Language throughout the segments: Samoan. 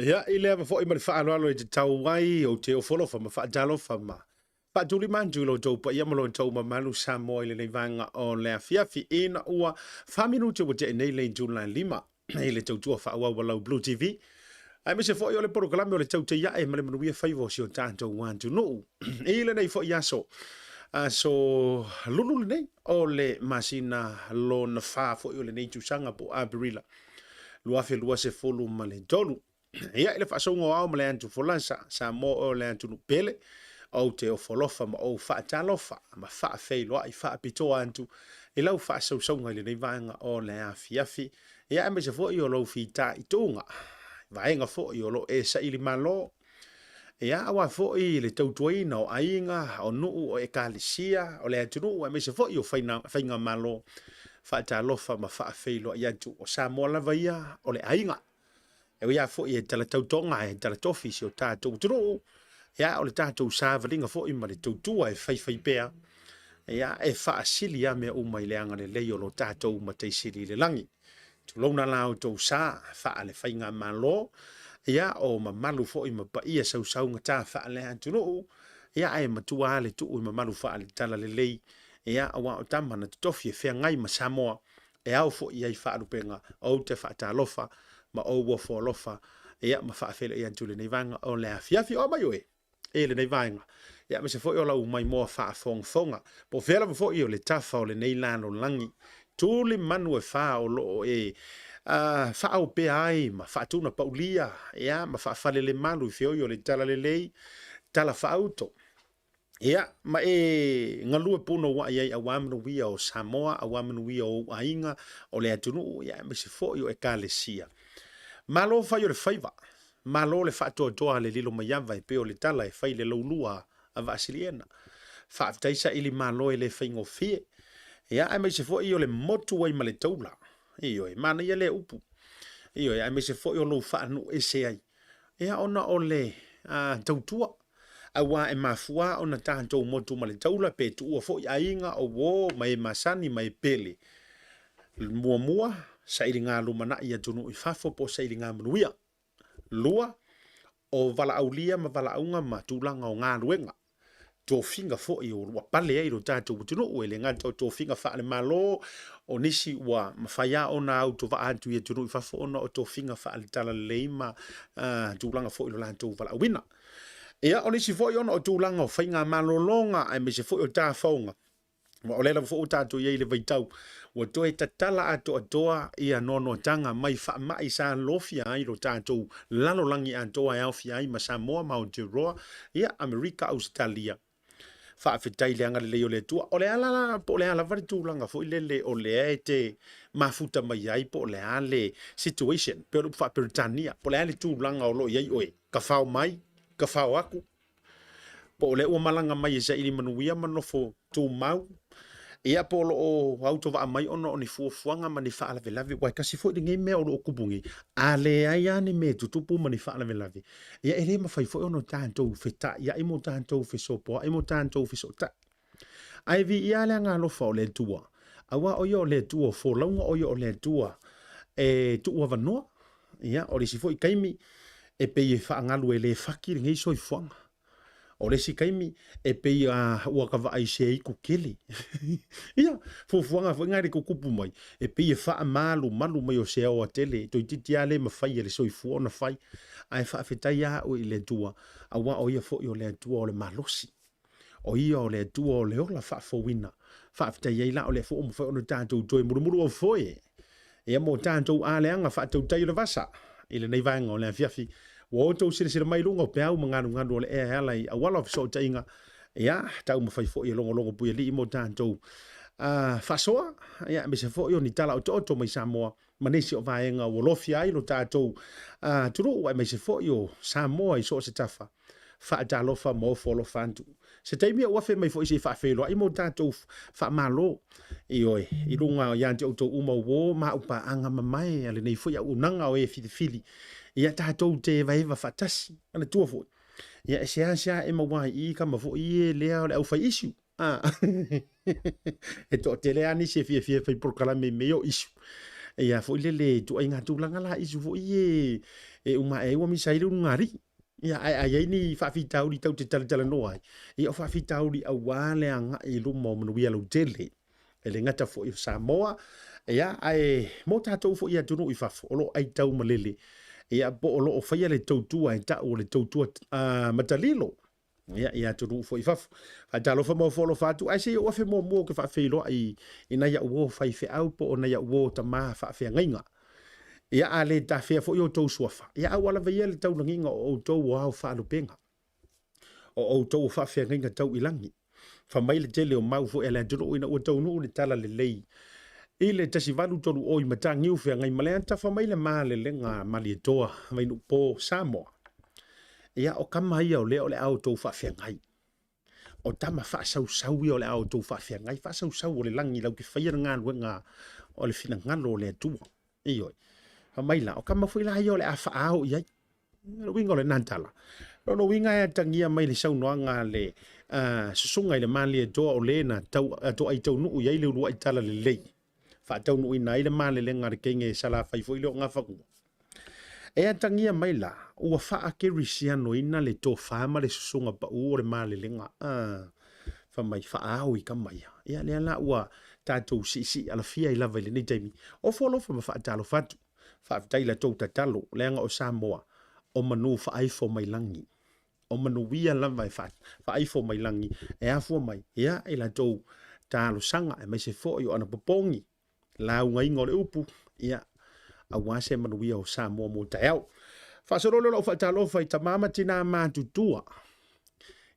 Ia, i le ava foi ma le faaaloalo e tatau ai, ou te ofo alofa ma faatalofa ma faatulima atu i lo outou paia ma lo outou mamalu Samoa i lenei vaega o le afiafi ina ua 4 minute ua tea nei le itula e 5 i le tautua faaauau a lau Blue TV aemaise foi o le polokalame o le Tautai Ae ma le Manuia Faiva o si o tatou atunuu. I lenei foi aso, aso lulu lenei o le masina lona 4 foi o lenei tausaga po o Aperila 2023. Ia, i le faasouga o ao ma le atu folasa, Samoa o le atunuu pele, ou te ofo alofa ma ou faatalofa ma faafeiloai faapitoa atu i lau faasausauga i lenei vaega o le afiafi. Ia, aemaise foi o lou fitaituga, vaega foi o lo o e saili malo. Ia, aua foi le tautuaina o aiga, o nuu, o ekalesia, o le atunuu, aemaise foi o faigamalo. Faatalofa ma faafeiloai atu. O Samoa lava ia o le aiga. E ui lava foi e talatautoga, e talatofi si o tatou atunuu, ia, o le tatou savaliga foi ma le tautua e faifai pea, ia, e faasili lava mea uma i le agalelei o lo tatou Matai Sili i le lagi. Tulouna la outou sa faale-faigamalo, ia, o mamalu foi ma paia sausaugata faale-atunuu, ia, ae matua lava le tuu i mamalu faale-talalelei, ia, aua o tama na totofi e feagai ma Samoa, e ao foi i ai faalupega, ou te faatalofa ma ou ofo alofa, ia, ma faafeiloai atu i lenei vaega o le afiafi. O mai oe i lenei vaega, ia, aemaise foi o lau maimoa faafogafoga, po o fea lava foi o le tafa o lenei lalolagi, tuli manu e fa o lo o e faaopea ai ma faatunapaulia, ia, ma faafalelemalu i feoi o le talalelei, tala faauto. Ia, ma e galue punouai ai aua manuia o Samoa, aua manuia o ou aiga, o le atunuu, ia, aemaise foi o ekalesia. Malo fai o le faiva, malo le faatoatoa a le lilo mai ava e pei o le tala e fai le laulua a Vaasiliena. Faafetai saili malo e le faigofie. Ia, aemaise foi o le motu ai ma le taula. Ioe, manaia lea upu. Ioe, aemaise foi o lou faanuu ese ai. Ia, ona o le tautua. Aua e mafua ona tatou motu ma le taula pe tuua foi aiga o uo ma e masani ma e pele. Muamua, sailiga lumanai i atunuu i fafo po o sailiga manuia. Lua, o valaaulia ma valaauga ma tulaga o galuega, tofiga foi ua pale ai lo tatou atunuu, e le gata o tofiga faale-Malo, o nisi ua mafai lava ona autovaa atu i atunuu i fafo ona o tofiga faale-talalelei ma tulaga foi o lo latou valaauina. Ia, o nisi foi ona o tulaga o faigamalologa aemaise foi o tafaoga, aua o lea lava foi ua tatou i ai i le vaitau ua toe tatala atoatoa ia noanoataga mai faamai sa lofia ai lo tatou lalolagi atoa e aofia ai ma Samoa ma Aotearoa, ia, Amerika, Ausetalia. Faafetai i le agalelei o le Atua. O le ala la, po o le a lava le tulaga foi lele o lea e te mafuta mai ai, po o le a le situation, pei o le upu faa-Peretania, po o le a le tulaga o lo o i ai oe, tafao mai, tafao atu, po o lea ua malaga mai e saili manuia ma nofo tumau, ia po o lo o autovaa mai ona o ni fuafuaga ma ni faalavelave, aua e tasi foi lenei mea o lo o tupu nei, a leai lava ni mea e tutupu ma ni faalavelave, ia e le mafai foi ona tatou fetaiai ma o tatou fesopoai ma o tatou fesootai. Ae viia le agaalofa o le Atua, aua o ia o le Atua o folauga, o ia o le Atua e tuuavanoa. Ia, o le isi foi taimi, e pei e faagalu e le faki lenei soifuaga. O le isi taimi, e pei a ua ta vaai i se aitu tele. Ia, fuafuaga foi na e le tutupu mai, e pei e faamalumalu mai o se aoa tele, toeitiiti lava le mafai e le soifua ona fai. Ae faafetai lava au i le Atua, aua o ia foi o le Atua o le malosi. O ia o le Atua o le ola faafouina. Faafetai ai la o lea foi ua mafai ona tatou toe mulumulu aufoe ia mo tatou aleaga faatautai o le vasa i lenei vaega o le afiafi. Ua outou silasila mai i luga o peau ma galugalu o le ea e ala i auala o fesootaiga, ia taumafai foi e logologo puialii mo tatou faasoa, ia aemaise foi o ni tala otooto mai Samoa ma nisi o vaega ua lofia ai lo tatou atunuu aemaise foi o Samoa i so o se tafa. Faatalofa ma ofo alofa atu. Se taimi ou afe mai foi se i faafeiloai mo tatou faamalo, ioe, i luga ia te outou uma uo ma au paaga mamae a lenei foi auaunaga o e filifili, ia tatou te evaeva faatasi. Manatua foi, ia e seasea e maua ai i i kama foi e lea o le aufai issue. E toatele lava nisi e fiafia e fai polokalame i mea ia o issue. Ia foi lele ituaiga tulaga la isu foi e e uma ae ai ua misa ai le ulugalii. Ia ae a i ai ni faafitauli tatou te talatalanoa ai, ia o faafitauli aua le agai i luma o manuia lautele. E le gata foi o Samoa, ia ae mo tatou foi i atunuu i fafo o lo o aitau malele, ia po o lo o faia le tautua e tau o le tautua matalilo. Ia, i atunuu foi i fafo. Faatalofa ma ofo alofa atu, ae se i ou afe muamua ou te faafeiloai i nai au uo faifeau po o nai au uo tama faafeagaiga. Ia, a le tafea foi outou suafa, ia a ua lava ia le taulagiga o outou o ao faalupega, o outou o faafeagaiga tau i lagi. Fa mai le tele o mau foi a le atunuu ina ua taunuu le tala lelei i le 1830 i Mataniu Feagaimaleata, fa mai le malelega a Malietoa Vainuupo Samoa. Ia, o tama ia o lea o le a outou faafeagai. O tama faasausau ia o le a outou faafeagai, faasausau o le lagi latou te faia le galuega o le finagalo o le Atua. Ioe. Fa mai la, o tama foi la ia o le a faaao i ai. O le uiga o lena tala, lona uiga e atagia mai le saunoaga a le susuga i le Malietoa o le na tau, toai taunuu i ai le uluai tala lelei, faataunuuina ai le malelega a le teine Salafai foi lea o Gafanua. E atagia mai la, ua faakerisianoina le tofa ma le susuga pau o le malelega. Fai mai faaao i tama ia. Ia lea la ua tatou siisii alafia ai lava i lenei taimi. Ofo alofa ma faatalofa atu. Faafetai i la tou tatalo, leaga o Samoa, o manu faaifo mai lagi. O manuia lava e faaifo mai lagi e afua mai, ia, i la tou talosaga, aemaise foi o ana popogi, laugaiga o le upu, ia, aua se manuia o Samoa mo taeao. Faasolo lea o lau faatalofa i tama ma tina matutua.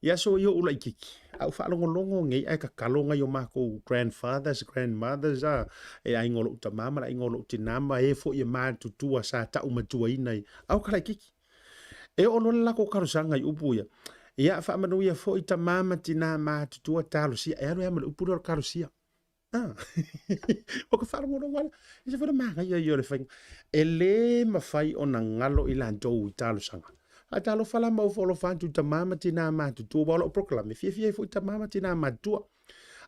I aso ia o ou laititi, a ou faalogologo nei ae tatalo nai o matou grandfathers, grandmothers, a, e aiga o lou tama ma le aiga o lou tina ma e foi e matutua sa tau matuaina i a o ka laititi. E oo loa le latou talosaga i upu ia, ia faamanuia foi tama ma tina matutua talosia, e alu ai lava ma le upu lea o le talosia. O ka faalogologo ala, e se foi le manaia ia o le faiga. E le mafai ona galo i latou i talosaga. Faatalofa la ma ofo alofa atu i tama ma tina matutua, aua o lau polokalame, e fiafia ai foi tama ma tina matutua.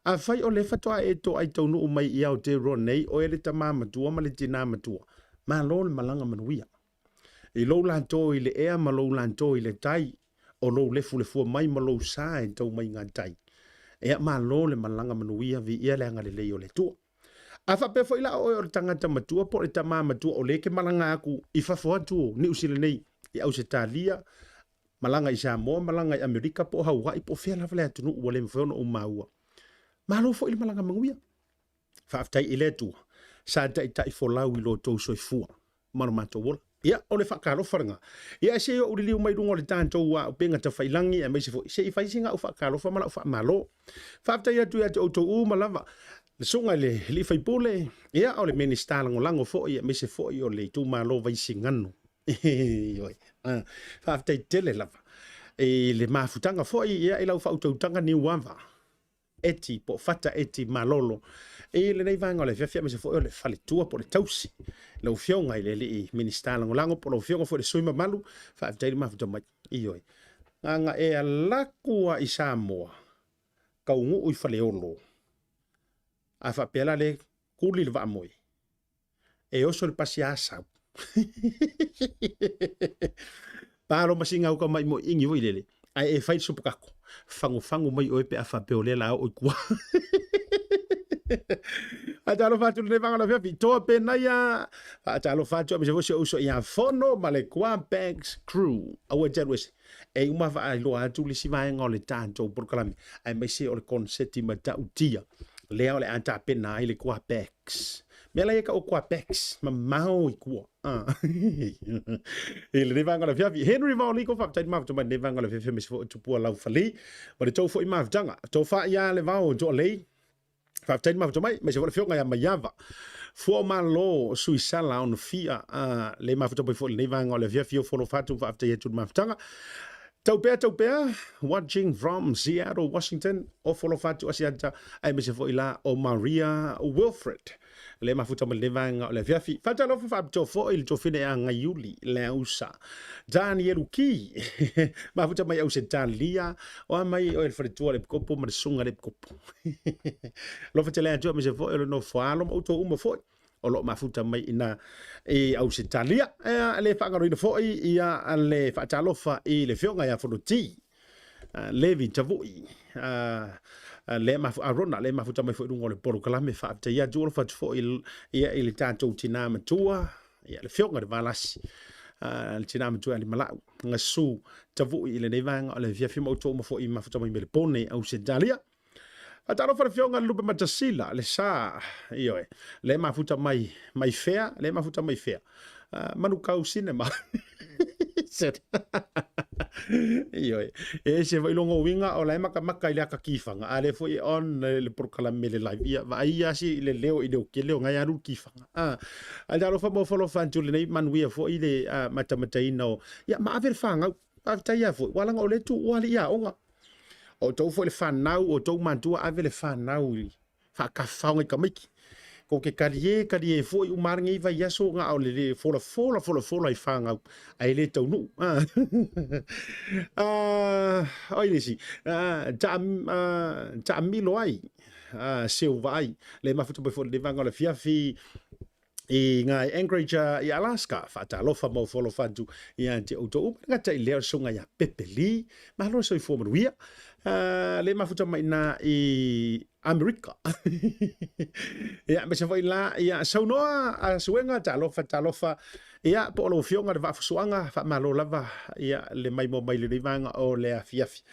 Afai o lea faatoa e toai taunuu mai i Aotearoa nei, oe le tama matua ma le tina matua, malo le malaga manuia. I lou lato i le ea ma lou lato i le tai, o lou lefulefua mai ma lou sa e tau mai gatai. Ea malo le malaga manuia, viia le agalelei o le Atua. A faapea foi la o oe o le tagata matua po o le tama matua o lea e te malaga atu i fafo atu o Niu Sila nei, i Ausetalia, malaga i Samoa, malaga i Amerika po o Hawaii po o fea lava le atunuu ua le mafai ona ou maua. Malo foi le malaga manuia. Faafetai i le Atua sa taitai folau i lo outou soifua ma lo matou ola. Ia, o le faatalofa lena. Ia, ae se i ou liliu mai luga o le tatou auupega tafailagi, aemaise foi se i fai sina au faatalofa ma lau faamalo. Faafetai atu ia te outou uma lava, le susuga i le alii faipule, ia, o le Minisita Lagolago foi, aemaise foi o le itumalo Vaisigano. Ioe. Faafetai tele lava i le mafutaga foi, ia, i lau faautautaga niuava. Eti po o Fata Eti Malolo i lenei vaega o le afiafi aemaise foi o le faletua po o le tausi lau afioga i le alii Minisita Lagolago po o lau afioga foi i le sui mamalu faafetai le mafuta mai. Ioe. Gagae e alaku a i Samoa taunuu i Faleolo a faapea la le kuli le vaamoe e oso le pasi asau. Palo ma singa uka mai mo ingi foi lele. Ai e fai supu kako. Fangu fangu mai oe pe a faapea o lea la o i kua. Faatalofa atu lenei vaega o le afiafi. Toa Penaia. Faatalofa atu aemaise foi si ou uso ia Fono ma le Kua Banks Crew. Aua e te alu ese. E uma faailoa atu le isi vaega o le tatou polokalame aemaise o le konseti matautia lea o le a tapena ai le Kua Banks. Mea la ia ka o Kua Banks, mamao i kua. I lenei vaega o le afiafi. Henry Vaoliko, faafetai le mafuta mai lenei vaega o le afiafi aemaise foi o Tupua Laufali. Ma le tou foi mafutaga. Tofa ia le vao toalei. Faafetai le mafuta mai, aemaise foi le afioga ia Maiava. Fua o Malo, Suisala, Onofia, a, le mafuta mai foi lenei vaega o le afiafi o Fono Fatu, faafetai atu le mafutaga. Tau pea, tau pea, watching from Seattle, Washington, o Fono Fatu Asiata, aemaise foi la o Maria Wilfred. Le mafuta mai lenei vaega o le afiafi. Faatalofa faapitoa foi i le tofine ia Gaiuli Leausa. Danielu Ki, mafuta mai Ausetalia, o a mai oe le faletua le epikopo ma le susuga le epikopo. Alofa tele atu aemaise foi o le nofo alo ma outou uma foi. o lo o mafuta mai i ina i Ausetalia. E le faagaloina foi ia le faatalofa i le Afioga ia Fonoti Levi Tavui, lea mafu Arona, le mafuta mai foi i luga o le polokalame. Faafetai atu, alofa atu foi ia i le tatou tina matua, ia le Afioga i le Valasi, le tina matua Alimalau Gasu Tavui i lenei vaega o le afiafi, ma outou uma foi mafuta mai Melepone, Ausetalia. Faatalofa le Afioga i le Lupe Matasila, le sa, ioe, le mafuta mai, mai fea, le mafuta mai fea. Manukau Cinema. Ioe, e ese foi logo uiga o la e makamaka i le aka kifaga, a le foi e on le polokalame le live, ia vaai ia si le leo i le okele o ngai alu kifaga. Ai talofa mo folofa atu lenei manuia foi le matamataina o, ia ma ave le whangau. Faafetai lava foi, ua laga o le tuua alii aoga. O outou foi le fanau, o outou matua ave le fanau i faakafaoga i tamaiti. Kou te talie, talie foi uma lava lenei vaiaso na o le folafola, folafola i fanau, ae le taunuu. Oi le isi, taamilo ai, seu vaai, le mafuta mai foi i lenei vaega o le afiafi, i ngā Anchorage i Alaska. Faatalofa ma ofo atu ia te outou uma. Gata i lea o le susuga ia Pepe Lee. Malo le soifua manuia. Le mafuta mai na i Amerika. Ia, me se foi la, ia, saunoa a suenga, talofa, talofa. Ia, po o lau afioga le vaafusuaga, faamalo lava, ia, le maimoa mai lenei vaega o le afiafi.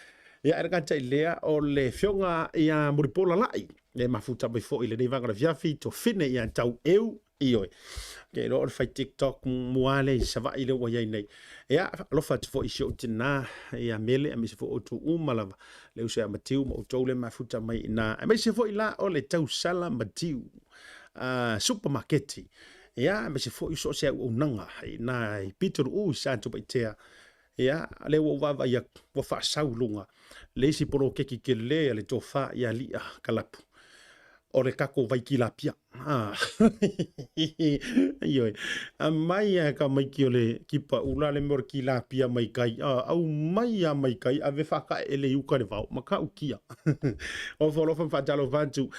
Ia, e le gata i lea o le afioga ia Mulipola Lai, le mafuta mai foi i lenei vaega o le afiafi, tofine ia tau eu, ioe. Ke iloa o le fai TikTok mua lea i Savaii lea ua i ai nei. Ia, alofa atu foi i si ou tina ia Mele, aemaise foi outou uma lava, le uso ia Matiu ma outou le mafuta mai i ina. Aemaise foi la o le tausala Matiu supermarketi. Ia, aemaise foi so o se auaunaga i ina i Pitonuu i Satupaitea. Ia, lea ua ou vaavaai atu, ua faasau luga le isi poloketi tele a le tofa ia Lia Kalapu, o le tatou vai tilapia. Ioe, aumai lava e tamaiti o le kipa ula le mea o le tilapia mai tai, aumai lava mai tai, ave faataeele i uta i le vao, matautia. Ofo alofa ma faatalofa atu.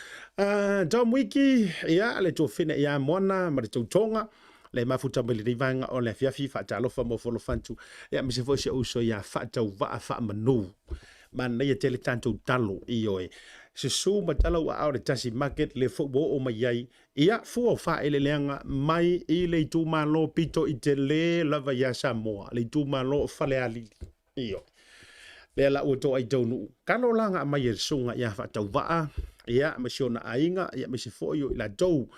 Tom Wiki, ia, le tuafine ia Moana ma le tautoga, le mafuta mai lenei vaega o le afiafi, faatalofa mo folofantu, ia aemaise foi si ou uso ia Faatauvaa Faamanu. Manaia tele tatou talo, ioe. Susu ma tala ua ao le tasi market le foi ua oo mai ai, ia fua o faaeleeleaga mai i le itumalo pito i tele lava ia Samoa, le itumalo o Falealili. Ioe. Lea la ua toai taunuu. Talo la na aumai e le susuga ia Faatauvaa, ia, ma si ona aiga, ia, aemaise foi o i latou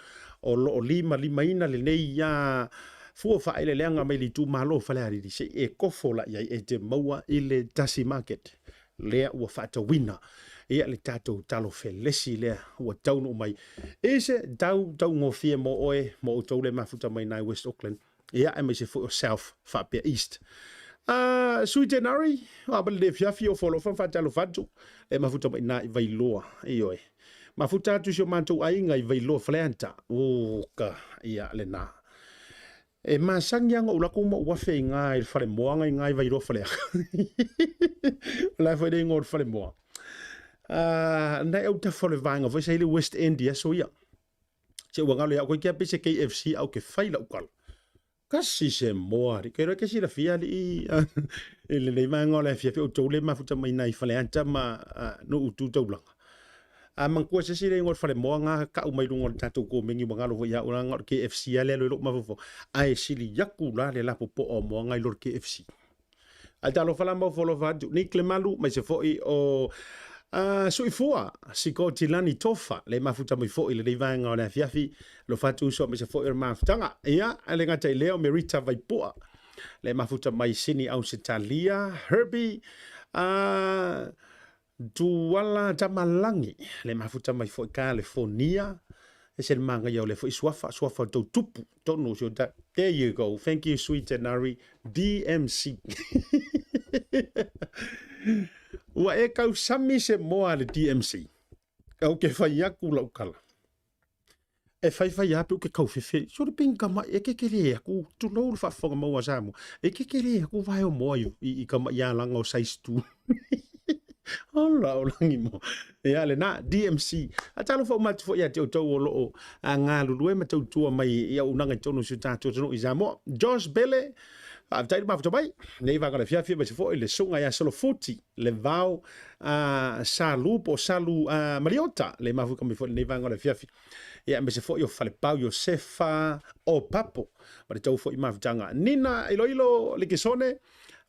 o lo o limalimaina lenei ia fua faaeleeleaga mai le itumalo o Falealili, se i e kofo la i ai e te maua i le tasi market lea ua faatauina ia le tatou talo felesi lea ua taunuu mai i se tau taugofie mo oe mo outou le mafuta mai nai West Auckland, ia, aemaise foi o South faapea East. Sui Tenari, o a le afiafi o folofa ma faatalofa atu, e mafuta mai ina i Vailoa, ioe. Mafuta atu si o matou aiga i Vailoa Faleata, uka, ia, lena. E masani lava ona ou alu atu ma ou afe i ina i le falemoaga i ina i Vailoa Faleata. O la e foi le igoa o le falemoa. Na e autafa o le vaega foi sa i ai le West End i aso ia. Se ua galo ia au koe kia pei se KFC au ke fai lau kala. Kasi se moa alii. Ke iloa ke silafia alii i lenei vaega o le afiafi outou le mafuta mai nai Faleata ma Nuu tu taulaga. A manatua se isi le igoa o le falemoa na tau mai luga o le tatou komeni ua galo foi ia au leaga o le KFC lava lea e alu ai lou mafaufau. Ae sili atu la le lapopoa o moa nai lo le KFC. Ae talofa la ma ofo alofa atu Nick Lemalu aemaise foi o Suifua Sikoti Lani Tofa le mafuta mai foi i lenei vaega o le afiafi. Alofa atu uso aemaise foi o le mafutaga. Ia, e le gata i lea o Merita Vaipua le mafuta mai Sini Ausetalia, Herbie Tuala Tamalagi le mafuta mai foi Kalifornia. Ese le manaia o le foi suafa, suafa o tou tupu tonu si o ta. There you go. Thank you, Sweet Tenari DMC. Ua e tausami se moa a le DMC. Ou ke fai atu lau tala. E faifai lava pe ou ke taufefe. So le ping kamaʻi e kekele aku, tulou le faafofoga maua a Samoa. E kekele aku vae o moa i kamaʻi alaga o size 2. Ola o lagi mo. Ia lena DMC. Faatalofa uma atu foi ia te outou o lo o galulue ma tautua mai i auaunaga i totonu o si o tatou atunuu i Samoa. Josh Bele, faafetai le mafuta mai. Nei vaega o le afiafi aemaise foi le susuga ia Solofuti le Vao Salu po o Salu Maliota le mafuta mai foi lenei vaega o le afiafi. Ia aemaise foi o Falepau Iosefa o Papo ma le tou foi mafutaga. Nina Iloilo Likisone,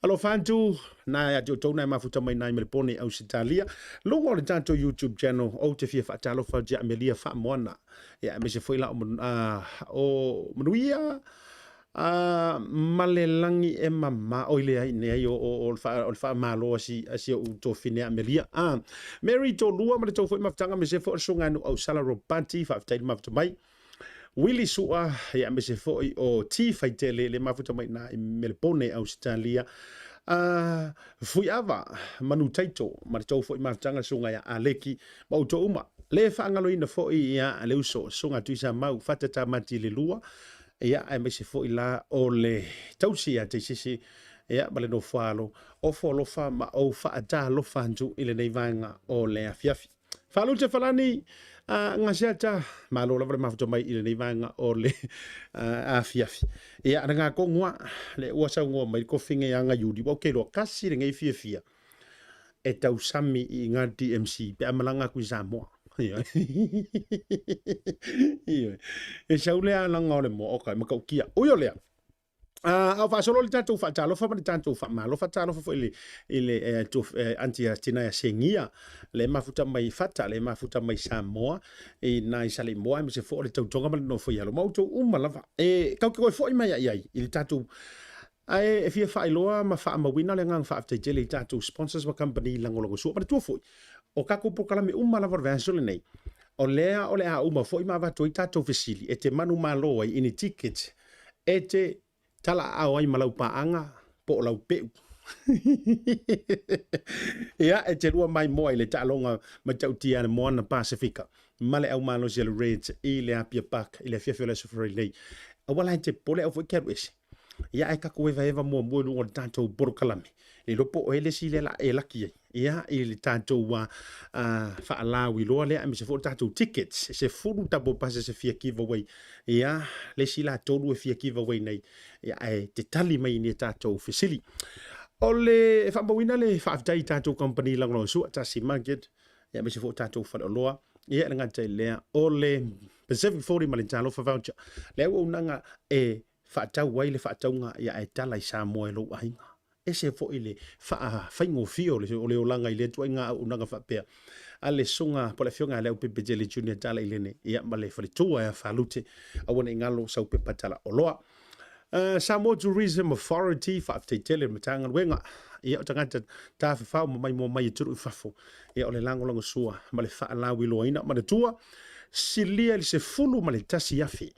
Alofa atu, na ia te outou na e mafuta mai nai Melepone i Ausetalia. Luga o le tatou YouTube channel, ou te fia faatalofa atu ia Amelia Faamoana. Ia aemaise foi la o Manuia ma le lagi e mama. Oi leai, leai o, o, o, o le faamalo a si, a si ou tofine Amelia. Mary Tolua ma le tou foi mafutaga, aemaise foi o le susuga ia Nuuausala Robati, faafetai le mafuta mai. Willie Sua, ia aemaise foi o T Faitele le mafuta mai na i Melepone, Ausetalia. Fuiava Manu Taito ma le tou foi mafutaga le susuga ia Aleki ma outou uma. Le faagaloina foi ia le uso susuga Tuisamau Fata Tamati le lua, ia aemaise foi la o le tausi ia Taisese ia ma le nofoalo ofo alofa ma ou faatalofa atu i lenei vaega o le afiafi. Faalute Falani Gaseata, malo lava le mafuta mai i lenei vaega o le afiafi. Ia, na ngā kongua, le ua saungoa mai le kofi ngai anga iuli, ua ke loa kasi le ngai fiafia e tausami i ngā DMC pe a malanga aku i Samoa. Ioe. Ioe. E sau le alanga o le moa, okay, makaukia. Ui o lea, A o faasolo le tatou faatalofa ma le tatou faamalo. Faatalofa foi i le, i le aunty a tina ia Sengia, le mafuta mai Fata, le mafuta mai Samoa, i nai Saleimoa, aemaise foi o le tautoga ma le nofo i alo. Ma outou uma lava. E kau te koe foi mai ai ai i le tatou Ae e fia faailoa ma faamauina le agaga faafetai tele i tatou sponsors ma kamupani lagolagosua. Manatua foi, o tatou polokalame uma lava o le vaiaso lenei, o lea o le a uma foi ma avatu ai tatou fesili e te manumalo ai i ni tickets E te talaaao ai ma lau paaga po o lau peu. Ia, e te lua maimoa i le taaloga matautia a le Moana Pasefika ma le au malosi a le Reds i le Apia Park i le afiafi o le Aso Faraile nei. Aua la e te popole aua foi e te alu ese. Ia, ae tatou evaeva muamua i luga o le tatou polokalame. Le iloa po o ea le isi lea la e laki ai. Ia, i le tatou faalauiloa lea, aemaise foi o le tatou tickets, e 10 double passes e fia giveaway. Ia, le isi la tolu e fia giveaway nei, ia, ae te tali mai i ni a tatou fesili. O le faamauina le faafetai i tatou kamupani lagolagosua, Tasi Market, ia, aemaise foi o tatou faleoloa, ia, e le gata i lea, o le Pacific 40 ma le Talofa Voucher, le auaunaga e faatau ai le faatauga, ia, ae tala i Samoa e lou aiga. Ese foi le faafaigofie o le olaga i lea ituaiga auaunaga faapea a le susuga po o le afioga ia Leaupepe Tele Junior Tala Ilene ia ma le faletua ia Falute aua ne i galo sau pepa tala oloa. Samoa Tourism Authority, faafetai tele le Matagaluega ia o tagata tafafao ma maimoa mai atunuu i fafo ia o le lagolagosua ma le faalauiloaina. Manatua, silia i le 11,000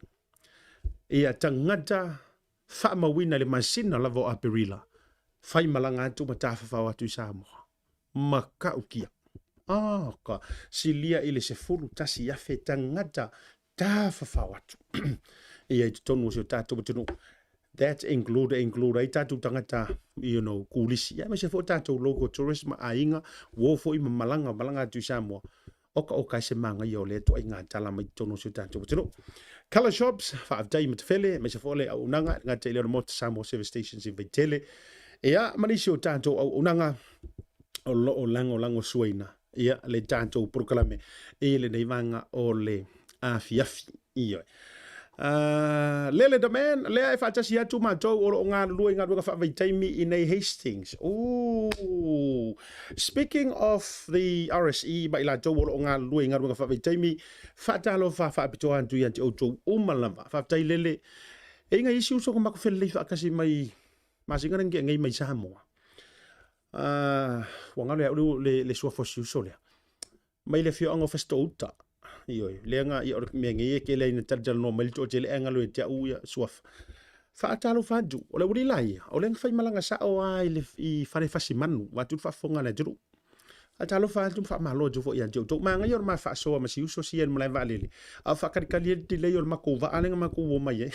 ia tagata faamauina i le masina lava o Aperila, fai malaga atu ma tafafao atu i Samoa. Matautia. Ah, ka silia i le 11,000 tagata tafafao atu ia i totonu o si o tatou atunuu. That include, include ai tatou tagata, you know, kulisi. Ia, aemaise foi tatou local tourists ma aiga, uo foi ma malaga, malaga atu i Samoa. Oka oka e se manaia o lea ituaiga tala mai totonu o si o tatou atunuu. Colour Shops, faafetai i Matafele, aemaise foi o le auaunaga, e le gata i lea o le Mota Samoa Service Stations i Vaitele. Ia, ma nisi o tatou auaunaga o lo o lagolagosuaina ia le tatou polokalame i lenei vaega o le afiafi. Ioe. Lele the man, lea e faatasi atu matou o lo o galulue i galuega faavaitaimi i nei Hastings. Ooh. Speaking of the RSE ma i latou o lo o galulue i galuega faavaitaimi, faatalofa faapitoa atu ia te outou uma lava. Faafetai Lele. E i ngai isi uso ka matou felelei faatasi mai masina na ngia nei mai Samoa. Ua galo ia au le suafa o si uso lea. Mai le afioaga o Fasitoo-uta. Ioe, lea na, ia, o le mea nei e tele ai ina talatalanoa mai le toatele ae galo ia te au ia suafa. Faatalofa atu, o le aualii la ia, o lea na faimalaga sao lava i le, i fale fasimanu, vaeatu le faafofoga a le atunuu. Faatalofa atu ma faamalo atu foi ia te outou. Manaia o le ma faasoa ma si uso sia i le malae vaalele, a o faakalikali ai le delay o le makou vaa lea na makou o mai ai.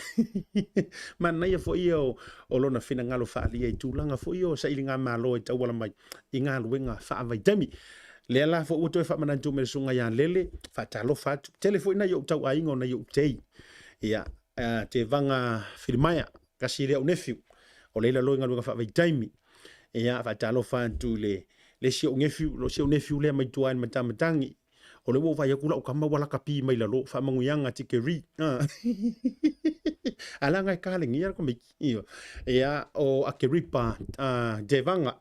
Manaia foi ia o lona finagalo faaalia i tulaga foi ia o sailigamalo e tauala mai i galuega faavaitaimi. Lea la foi ua toe faamanatu mai le susuga ia Lele, faatalofa atu. Tele foi nai ou tauaiga o nai ou tei. Ia, Tevaga Filimaea, tasi lea au nephew, o lea i lalo i galuega faavaitaimi. Ia, faatalofa atu i le le isi ou nephew, lo si ou nephew lea mai tua i le Matamatagi. O lea ua ou vaai atu lau tama ua lakapi mai lalo, faamanuiaga tikeri. A leaga e kalegia le tamaiti. Ia, o Akeripa Tevaga.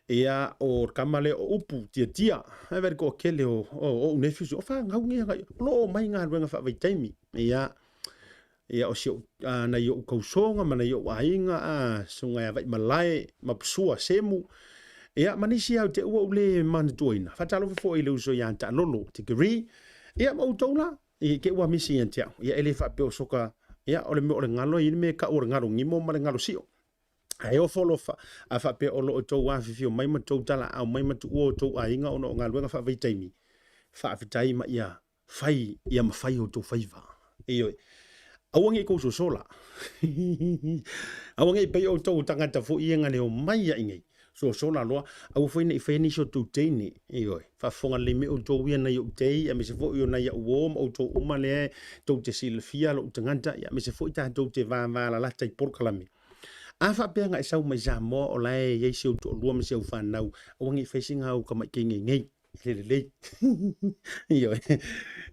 Ia, o le tama lea o Upu Tiatia. E vaai i le toatele o ou nephews, o fanau nei agai, o lo o omai galuega faavaitaimi. Ia, ia o si ou, nai ou tausoga ma nai ou aiga, susuga ia Vaimalae ma Pusua Semu, ia ma nisi lava ou te ua ou le manatuaina. Faatalofa foi i le uso ia Taalolo Tikeri, ia ma outou la, i te ua misi ia te au. Ia e le faapea o soka, ia o le mea o le galo, e i ai le mea e tau o le galo gimo ma le galo sio. Ae ofo alofa, a faapea o lo o outou afifio mai ma tou talaau mai ma tuua outou aiga ona o galuega faavaitaimi, faafetai ma ia fai ia mafai outou faiva. Ioe. Aua ne i tou sosola. Aua ne i pei outou o tagata foi ia na le omai ai nei. Sosola loa, aua foi ne i faia nisi o tou teine. Ioe. Faafofoga lelei mai outou ia nai ou tei, aemaise foi o nai au uo ma outou uma lea tou te silafia lou tagata, aemaise foi tatou te vavalalata i polokalame. A faapea na e sau mai Samoa o la e i ai si ou toalua ma si au fanau, aua ne i faia sina au tamai teine nei. E le lelei. Ioe.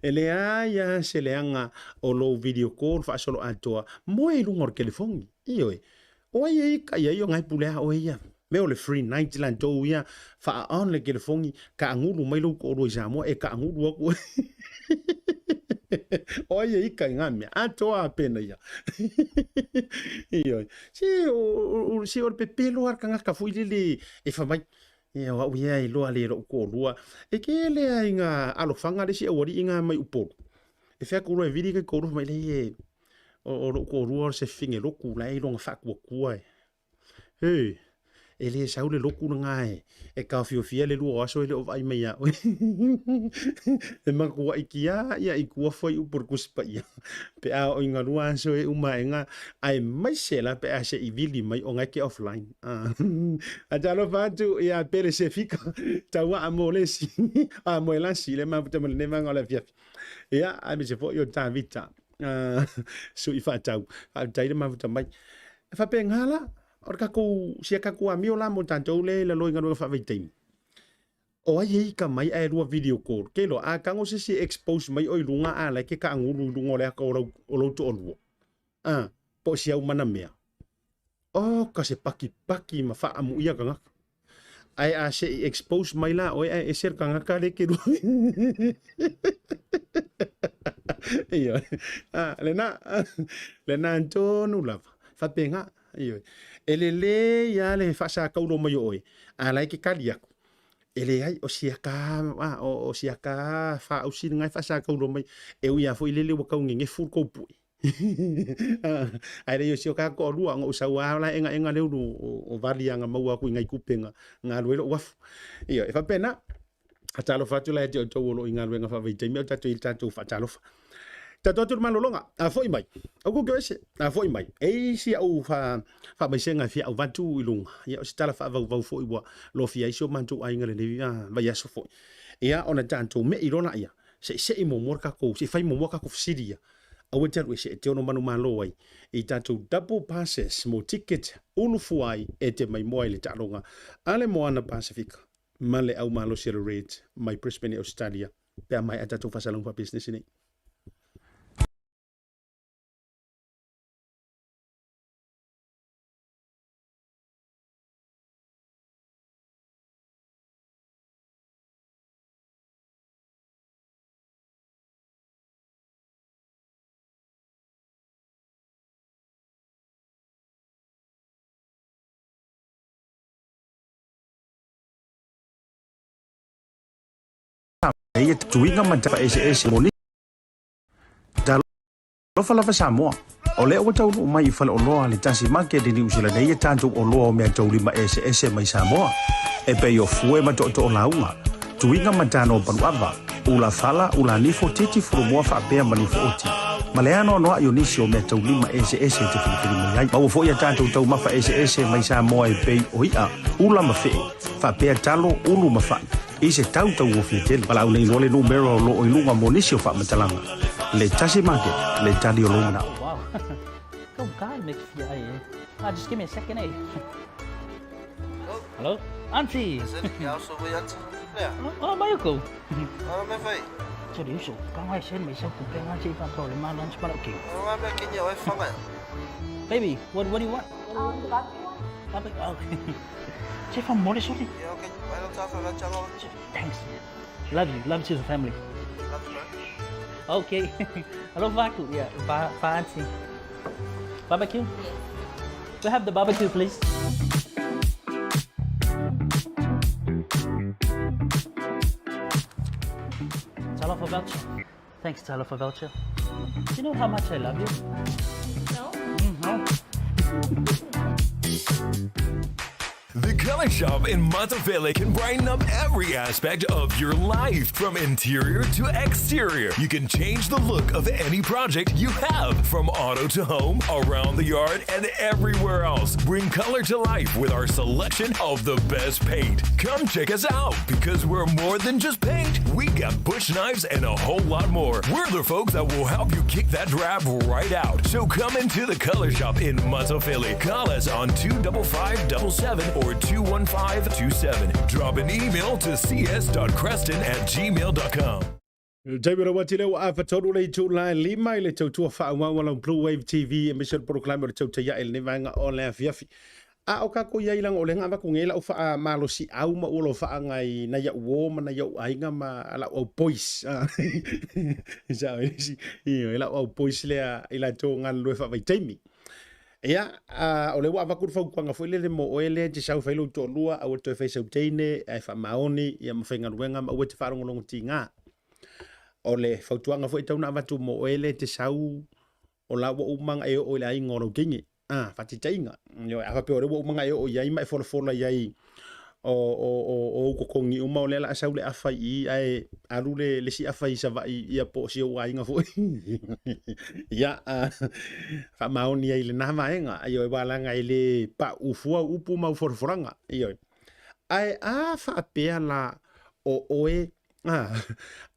E leai lava se leaga o lou video call faasoloatoa moe i luga o le telefoni. Ioe. O ai e ika i ai o ngai pule a oe ia. Mea o le free night latou ia, faa-on le telefoni, taagulu mai lou toalua i Samoa, e taagulu atu oe. O ai e ika i ngā mea? Atoa a pena ia. Ioe. Se o, se o le pepelo a le tagata foi lele e fai mai, Ia, o au ia e iloa le lou toalua. E kele lava i ngā alofaga a le isi aualii ngā mai Upolu. E fai atu loa e vili kai toalua, fai mai lea e, o lou toalua o se fine lotu la e iloga faatuatua e. He, e le sau le lotu lena e taofiofia le lua o aso e le o vaai mai ia oe. E matuai kia ia i tua foi upu o le Tusi Paia. Pe a oo i ngā lua aso e uma e ngā, aemaise la pe a se i vili mai o ngai ke offline. A talofa atu ia Pele Sefika, tauaa mo lesi, a mo elasi le mafuta ma lenei vaega o le afiafi. Ia, aemaise foi o Tavita, sui faatau, faafetai le mafuta mai. E faapena la, o le tatou, si a tatou amio la mo tatou le i lalo i galuega faavaitaimi. O ai e ika mai ae lua video call, ke iloa, a tago se isi e expose mai oe i luga a la e ke taagulu i luga o le ata o lou toalua. A, po o si au mana mea. Oh, ka se pakipaki ma faaamuia tagata. Ae a se i expose mai la oe ae ese le tagata le ke lua. Ioe. Ah, lena, lena tonu lava. Faapena. Ioe. E lelei lava le faasakaulo mai o oe, a la e ke kali aku. E leai, o siaka, a, o siaka faausi lena e faasakaulo mai. E ui lava foi lele ua tau nenefu le tou pue. Ae le i o si o ka toalua, ona ou sau lava la egaega le ulu o vali a na maua atu i nai tupe na alu ai lou afu. Ioe, e faapena. Faatalofa atu la ia te outou o lo o i galuega faavaitaimi, a o tatou i le tatou faatalofa. Tatou atu i le malologa, a foi mai, aua kou te o ese, a foi mai, e i ai si au faamaisega e fia avatu i luga, ia o se tala faavauvau foi ua lofia ai si o matou aiga i lenei vaiaso foi. Ia, ona tatou me'i loa laia, se i sei muamua le tatou, se i fai muamua tatou fesili ia. Aua e te alu ese, e te ono manumalo ai i tatou double passes mo ticket ulu fua ai e te maimoa i le taaloga a le Moana Pasefika ma le au malosi a le Reds mai Brisbane i Ausetalia pe a maea tatou faasalaga faapisinisi nei. Ia tuiga ma eseese mo Talofa lava Samoa. O lea ua taunuu mai i faleoloa le Tasi Market i Niu Sila nei ia tatou oloa o meataulima eseese mai Samoa. E pei o fue ma tootoo lauga, tuiga ma tano o paluava, ula fala, ula nifo, titi fulumoa faapea ma nifo oti. Ma le anoanoai o nisi o meataulima eseese e te filifili mai ai. Maua foi a tatou taumafa eseese mai Samoa e pei o i'a, ula ma fe'e, faapea talo, ulu ma fa'i, i se tau taugofie tele. Valaau nei loa le numera o lo o i luga mo nisi o faamatalaga. Le Tasi Market, le tali o lou mana'o. Wow. Go God make fia ai eh. Ah, just give me a second eh. Hello? Auntie. Oh, mai ko. Sorry, uso. Ka ngai sen mai sa kupe ngai che fa problema lunch pa okay. Baby, what do you want? The barbecue one? Barbecue. Okay. Che fa more sorry. Thanks. Love you. Love to the family. Okay. Hello, Vaku. Yeah, va, va auntie. Barbecue? We have the barbecue, please. Talofa voucher. Thanks, Talofa voucher. Do you know how much I love you? No? No. The Color Shop in Matafele can brighten up every aspect of your life, from interior to exterior. You can change the look of any project you have, from auto to home, around the yard, and everywhere else. Bring color to life with our selection of the best paint. Come check us out because we're more than just paint. We got bush knives and a whole lot more. We're the folks that will help you kick that drab right out. So come into the Color Shop in Matafele. Call us on 25577 or 21527. Drop an email to cs.creston@gmail.com. Taimi rawa atu lea ua afatolu le itula e lima i le tautua faaauau a lau Blue Wave TV aemaise o le polokalame o le tautai ae i lenei vaega o le afiafi. A o kākou i ai leaga o lea na avatu nei lau faamalosiau ma ua alofaga i nai a'u uo ma nai o'u aiga ma la'u au boys. Sao e isi, ioe, la'u au boys lea i latou galulue faavaitaimi. Ia, a, o lea ua avatu le fautuaga foi lele mo oe lea e te sau e fai lou toalua, aua le toe fai sau teine, ae faamaoni, ia ma faigaluega ma aua e te faalogologo tiga. O le fautuaga foi e tatau ona avatu mo oe lea e te sau, o la ua uma ona e oo i le aiga o lou teine. A, faataitaiga, ioe, a faapea o lea ua uma ona e oo i ai ma e folafola i ai o, o, o, o ou totogi uma, o lea o le a sau le afa i i, ae alu le, le isi afa i Savaii, ia po o si ou aiga foi. Ia, faamaoni ai i lena vaega, ioe, aua leaga e le pauu fua au upu ma au folafolaga, ioe. Ae a faapea la o oe, a,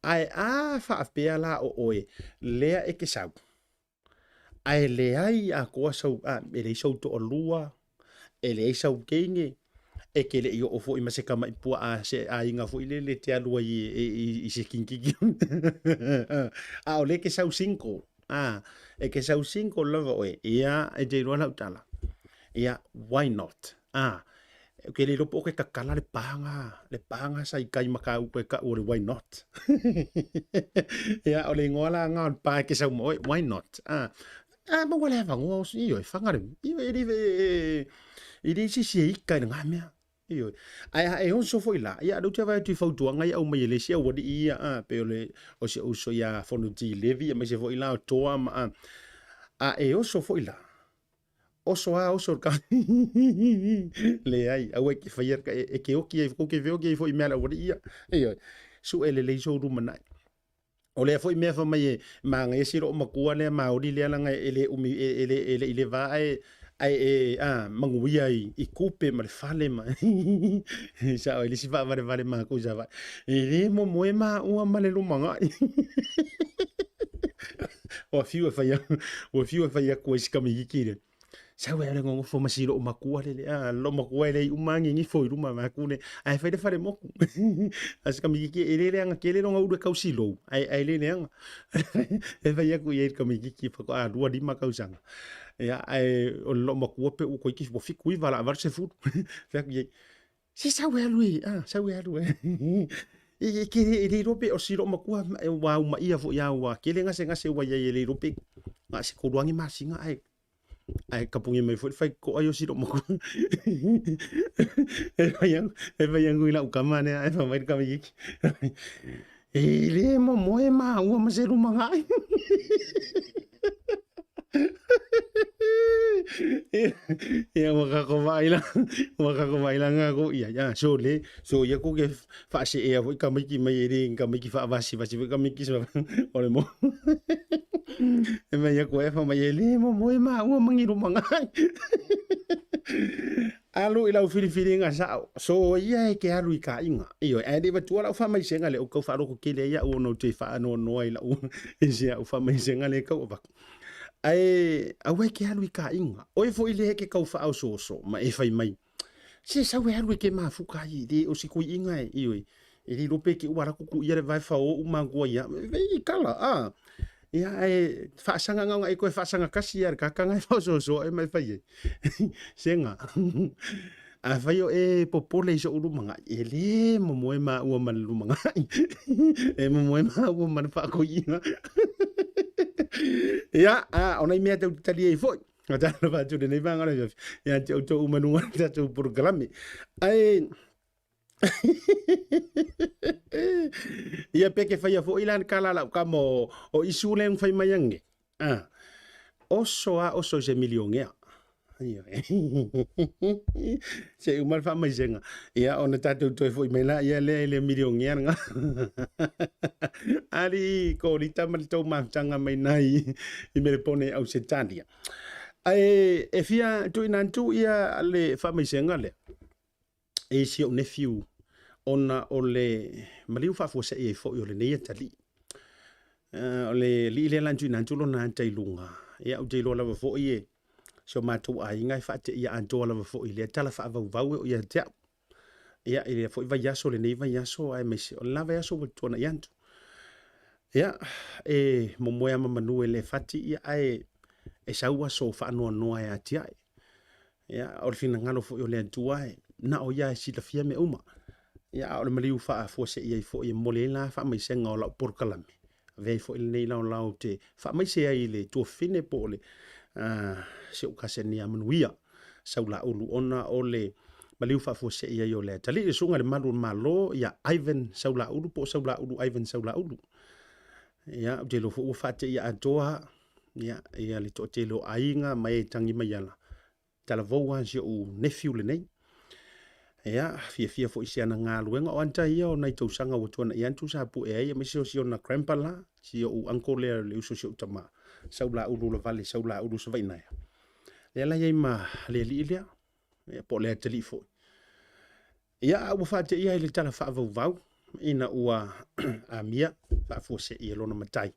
ae a faapea la o oe lea e te sau, Ae leai atoa sau, a, e leai sou toalua, e leai sau teine, e te le i oo foi ma se tamai puaa se aiga foi lele e te alu ai e, e, i se kikiki. A o lea e te sau single, a, e te sau single lava oe, ia, e te iloa lau tala. Ia, why not? A, ou te le iloa po o ke kakala le paga, le paga sa i kai ma kāupa e ka'u o le why not. Ia, o le igoa la nga o le pa e ke sau ma oe, why not? A, a maua le avanoa o ioe, faga le, ioe, e le, e, e le se isi e ika i lena mea. Ioe. Ae a e oso foi la, ia, lea ou te vaai atu i fautuaga ia e aumai e le isi aualii ia, a, pei o le, o si ou uso ia Fonoti Levi, aemaise foi la o Toa ma, a, a e oso foi la, Oso a oso ka leai aua e ke faia e ke oki ai kou ke feoki ai foi i mea le aualii ia. Ioe. Sue lelei sou lumanai. O lea foi mea fai mai e manaia si loomatua lea maoli lea leaga e le umi e le e le i le va ae ae e a manuia i i tupe ma le fale ma sao ai le isi faavalevale matou i Savaii. E le momoe maua ma le lumanai. Ua fiu e fai ua fiu e fai atu ai si tamaititi lea, sau e alu e nonofo ma si loomatua lele, a loomatua e leai uma lava gigifo i luma vaeatu le, ae fai le fale motu. A o si tamaititi e le leaga tele lona ulu e tausi lou, ae ae le leaga. E fai atu i ai i le tamaititi faatoa 25 tausaga. Ia, ae o le loomatua pe ua toeitiiti ua 79 o le a 80. Fai atu i ai, Se sau e alu e, a, sau e alu e. E, e, ke, e le iloa pe o si loomatua ua aumaia foi a ua tele gasegase ua i ai e le iloa pe na o se tolu lava ni masina ae ae kapugi mai foi le faitotoa ia o si loomatua. E fai atu, e fai atu i lau tama lea ae fai mai le tamaititi, e le momoe maua ma se lumanai. Ia ua kako vaai la, ua kako vaai la ngā ko ia. Ia, so le, so ia ko ke whaase ea foi ka maiki mai e re, ka maiki whaavasi vasi foi ka maiki sa o le mo. E mai ia ko e wha mai e le mo mo e ma ua mangi ro mangai. Alu i lau filifiliga sao. So ia e ke alu i ka inga. Ioe, ae le vatua lau faamaisega le ou kau faaloko kele ai au ona ou te faanoanoa i lau i si au faamaisega le kau avaku. Ae aua e ke alu i ka inga. Oe foi le ke kau faaosooso ma e fai mai. Se sau e alu e ke mafuka ai le o si kui inga e ioe. E le iloa pe ke ua ala kuku ia le vae fao uma kua ia. Vei kala a. Ia ae faasaga gaoga e koe faasaga kasi ia le kakaga e faaosoosoa e mai fai ai. Sega. Afai o e popole i so'u lumaga'i, e lē momoe maua ma le lumaga'i. E momoe maua ma le faakoi'iga. Ia, a, o nai mea tou te tali ai foi. O talofa atu i lenei vaega o le afiafi ia te outou uma i luga o le tatou polokalame. Ae Ia pe ke whaia fo ila kala la ka mo o isu le whai mai ange. Ah. Oso a oso se milionea. Se uma fa mai senga. Ia ona tatou toe foi mai la ia le le milionea nga. Ali ko lita ma le tou mafutanga mai nai i Melepone au Setania. Ae e fia tuuina atu ia le faamaisega lea e si ou nephew ona o le maliu faafuasei ai foi o lenei atalii. O le alii lea la na tuuina atu lona ata i luga, ia ou te iloa lava foi e si o matou aiga e faateia atoa lava foi i lea tala faavauvau e oo ia te au. Ia, i lea foi vaiaso, lenei vaiaso, aemaise o le la vaiaso ua tuanai atu. Ia, e momoe lava ma manu e le fati, ia, ae e sau aso faanoanoa e atiae. Ia, o le finagalo foi o le Atua e na o ia e silafia mea uma. Ia, a o le maliu faafuasei ai foi e momoli ai la faamaisega o lau polokalame, avea ai foi lenei laolao ou te faamaise ai i le tuafafine po o le si ou kaseni ia Manuia Saulaulu ona o le maliu faafuasei ai o le atalii, le susuga i le Malu o le Malo ia Ivan Saulaulu po o Saulaulu Ivan Saulaulu. Ia, ou te iloa foi ua faateia atoa ia, ia le toatele o aiga ma e tagi mai ala. Talavou lava si ou nephew lenei. Ia, fiafia foi i si ana galuega. O ata ia o nai tausaga ua tuanai atu sa pue ai, aemaise o si ona grandpa la, si ou uncle lea le uso o si ou tama, Saulaulu Lavale, Saulaulu Savainaea. Lea la i ai ma le alii lea, ia, po o le atalii foi. Ia, a ua faateia i le tala faavauvau ina ua amia faafuasei e lona matai.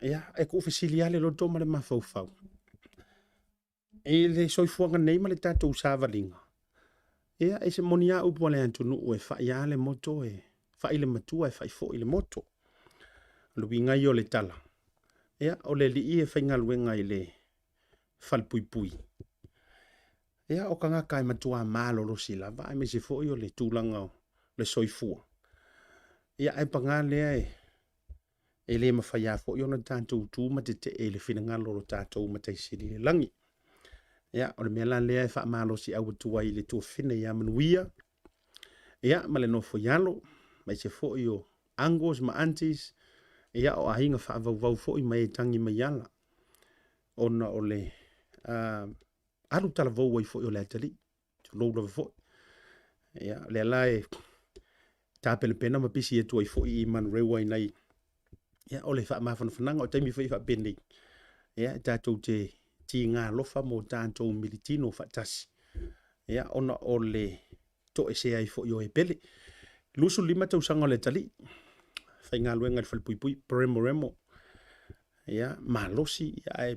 Ia, e tuufesili lava le loto ma le mafaufau i le soifuaga nei ma le tatou savaliga. Ia, e se moni lava upu a le atunuu e fai lava le moto, e fai le matua, e fai foi le moto. O le uiga ia o le tala, ia, o le alii e faigaluega i le falepuipui. Ia, o tagata e matua malolosi lava, aemaise foi o le tulaga o le soifua. Ia, ae paga lea e E le mafai lava foi ona tatou tu ma tetee i le finagalo o lo tatou Matai Sili i le lagi. Ia, o le mea la lea e faamalosiau atu ai i le tuafafine ia Manuia, ia, ma le nofo i alo, aemaise foi o uncles ma aunties, ia, o aiga faavauvau foi ma e tagi mai ala, ona o le alu talavou ai foi o le atalii. Tulou lava foi. Ia, o lea la e tapenapena ma pisi atu ai foi i Manurewa i nai, ia, o le faamafanafanaga o taimi foi faapenei, ia, e tatou te tiga alofa mo tatou militino faatasi, ia, ona o le toesea ai foi o e pele. 25 tausaga o le atalii, faigaluega i le falepuipui, Paremoremo, ia, malosi, ia, ae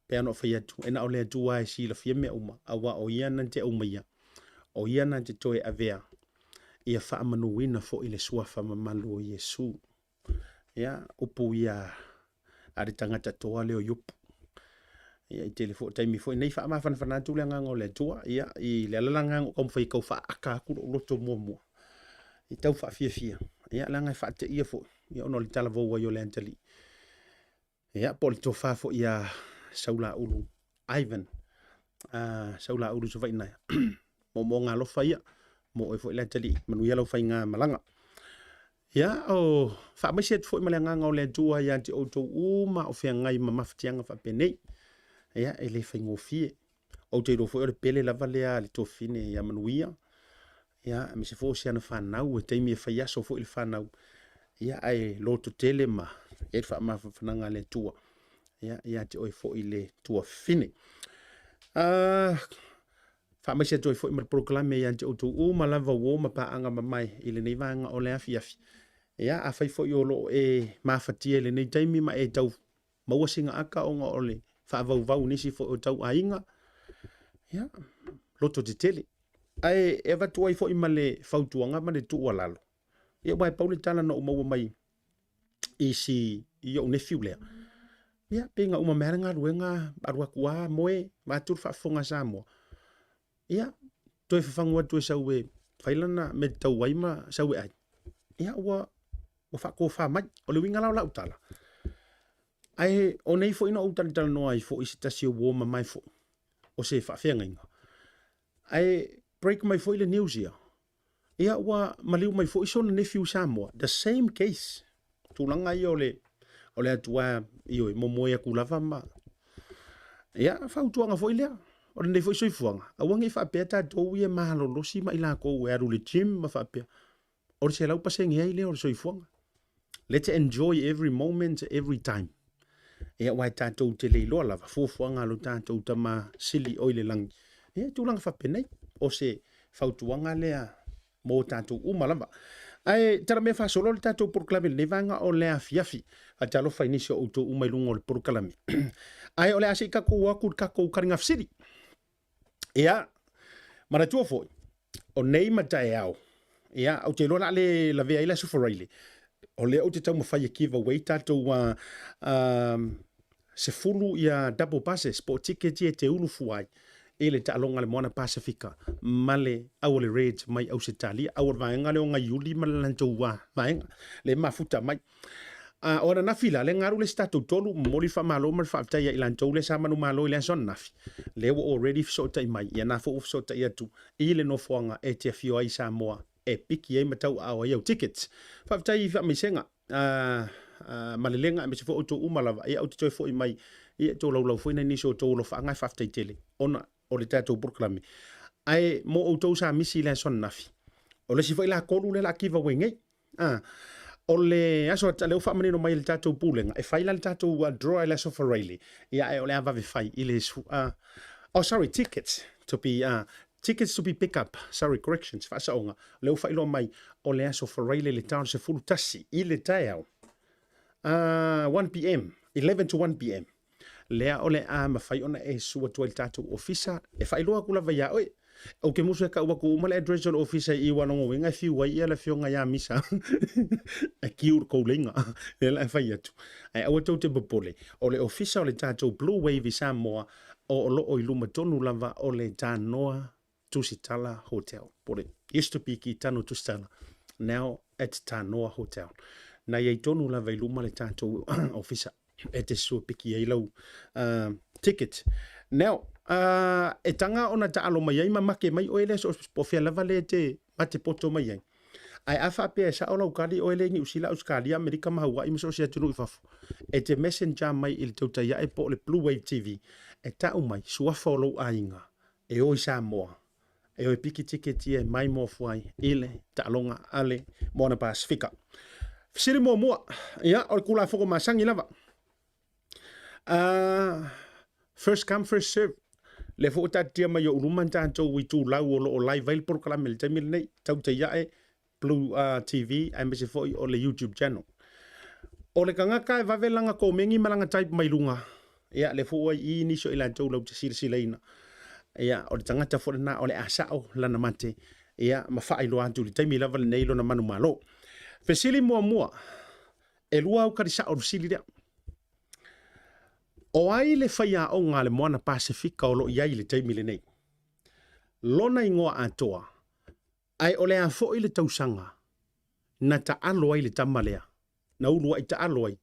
Pei ona ou fai atu, e na o le Atua e silafia mea uma, aua o Ia na te aumaia, o Ia na te toe avea, ia faamanuina foi le suafa mamalu o Iesu. Ia, upu ia a le tagata toa lea o Iopu. Ia, i tele foi taimi foi nei faamafanafana atu le agaga o le Atua, ia, i le ala la lena na ou taumafai e tau faaaka atu lou loto muamua, i tau faafiafia, ia, leaga e faateia foi, ia, ona o le talavou ai o le atalii. Ia, po o le tofa foi ia Saulaulu Ivan, Saulaulu Savainaea. Moomooga alofa ia, mo oe foi le atalii, manuia lau faiga malaga. Ia, o faamaise atu foi ma le agaga o le Atua ia te outou uma o feagai ma mafatiaga faapenei. Ia, e le faigofie. Ou te iloa foi o le pele lava lea a le tuafafine ia Manuia, ia, aemaise foi o si ana fanau, e taimi e fai aso foi le fanau, ia, ae lototele ma i ai le faamafanafanaga a le Atua, ia, ia te oe foi le tuafafine. Faamaise atu ai foi ma le polokalame ia te outou uma lava uo ma paaga mamae i lenei vaega o le afiafi. Ia, afai foi o lo o e mafatia i lenei taimi ma e tau maua sina aka ona o le faavauvau i nisi foi o tau aiga, ia, loto tetele. Ae e avatu ai foi ma le fautuaga ma le tuualalo, ia aua e pau le tala na ou maua mai i si i ou nephew lea, ia, pei na uma mai lava le galuega, alu atu lava moe, vaeatu le faafofoga a Samoa, ia, toe fafagu atu e sau e fai lana mea e tatau ai ma sau e ai, ia, ua ua faatofa mai. O le uiga la o lau tala, ae o nei foi na ou talatalanoa ai foi i se tasi o uo mamae foi, o se faafeagaiga, ae break mai foi le news ia, ia ua maliu mai foi sona nephew i Samoa, the same case, tulaga ia o le, o le atu lava, ioe, momoe atu lava ma, ia, fautuaga foi lea, o lenei foi soifuaga, aua ne i faapea tatou ia e malolosi ma i latou e alu i le gym ma faapea, o le 100% ai lea o le soifuaga. Let's enjoy every moment, every time. Ia, aua e tatou te le iloa lava fuafuaga a lo tatou Tama Sili o i le lagi. Ia, tulaga faapenei, o se fautuaga lea mo tatou uma lava. Ae talamea faasolo le tatou polokalame i lenei vaega o le afiafi. Faatalofa i nisi o outou uma i luga o le polokalame. Ae o le a se i tatou o atu i le tatou taliga fesili. Ia, manatua foi, o nei ma taeao, ia, ou te iloa o le a le lavea ai le Aso Faraile, o lea ou te taumafai e give away tatou 10 ia double buses po o ticket ia e te ulu fua ai i le taaloga a le Moana Pasefika ma le au a le Reds mai Ausetalia, au o le vaega lea o Gaiuli ma le latou vaega lea e mafuta mai. A o ananafi la, lea na alu le isi tatou tolu, momoli le faamalo ma le faafetai ia i latou lea sa manumalo i le aso ananafi, lea ua already fesootai mai, ia na foi ua fesootai atu i le nofoaga e te afio ai i Samoa e piki ai ma tauaao ai au tickets. Faafetai i faamaisega ma lelega aemaise foi outou uma lava, ia ou te toe foi mai ia e tolaulau foi nai nisi o outou alofaaga, ae faafetai tele ona o le tatou polokalame. Ae mo outou sa misi i le aso ananafi, o le isi foi la tolu lea o le a giveaway nei. A, o le aso lea ua faamanino mai e le tatou Pulega, e fai la le tatou draw i le aso Faraile, ia ae o le a vave fai i le oh sorry, tickets to be tickets to be pick up, sorry, corrections, faasaoga, lea ua faailoa mai o le aso Faraile le ta o le 11 i le taeao, 1 pm, 11 to 1 pm. Lea o le a mafai ona e susu atu ai i le tatou ofisa e faailoa atu lava iā oe. Ou te musu e tau atu uma le address o le ofisa i aua lona uiga e fiu ai ia le afioga ia Misa e kiu le kou leiga lea la e fai atu. Ae aua tou te popole, o le ofisa o le tatou Blue Wave i Samoa o lo o i luma tonu lava o le Tanoa Tusitala Hotel. Po o le used to be Kitano Tusitala, now at Tanoa Hotel. Na i ai tonu lava i luma le tatou ofisa e te sua piki ai lau ticket. Now, e taga ona taalo mai ai ma make mai oe le so po fea lava le te mate poto mai ai. Ae a faapea e sao lau kali oe le i Niu Sila, Ausetalia, Amerika ma Hawaii ma so o se atunuu i fafo, e te messenger mai i le tautai ae po o le Blue Wave TV e tau mai suafa o lou aiga e o i Samoa, e o e piki tiketi e mai mofu ai i le taaloga a le Moana Pasifika. Fesili muamua, ia, o le Tulafono masani lava. First come, first serve. Lea foi ua taatitia mai i ou luma ni tatou itulau o lo o live ai le polokalame i le taimi lenei, tautai ae Blue TV aemaise foi o le YouTube channel. O le tagata e vave lana komeni ma lana type mai luga, ia lea foi ua i i nisi o i latou latou te silasilaina. Ia, o le tagata foi lena o le a sao lana mate, ia, ma faailoa atu i le taimi lava lenei lona manumalo. Fesili muamua, e lua au tali sao o le fesili lea. O ai le faiaoga a le Moana Pasefika o lo o i ai i le taimi lenei? Lona igoa atoa, Ae o le a foi le tausaga na taalo ai le tama lea, na uluai taalo ai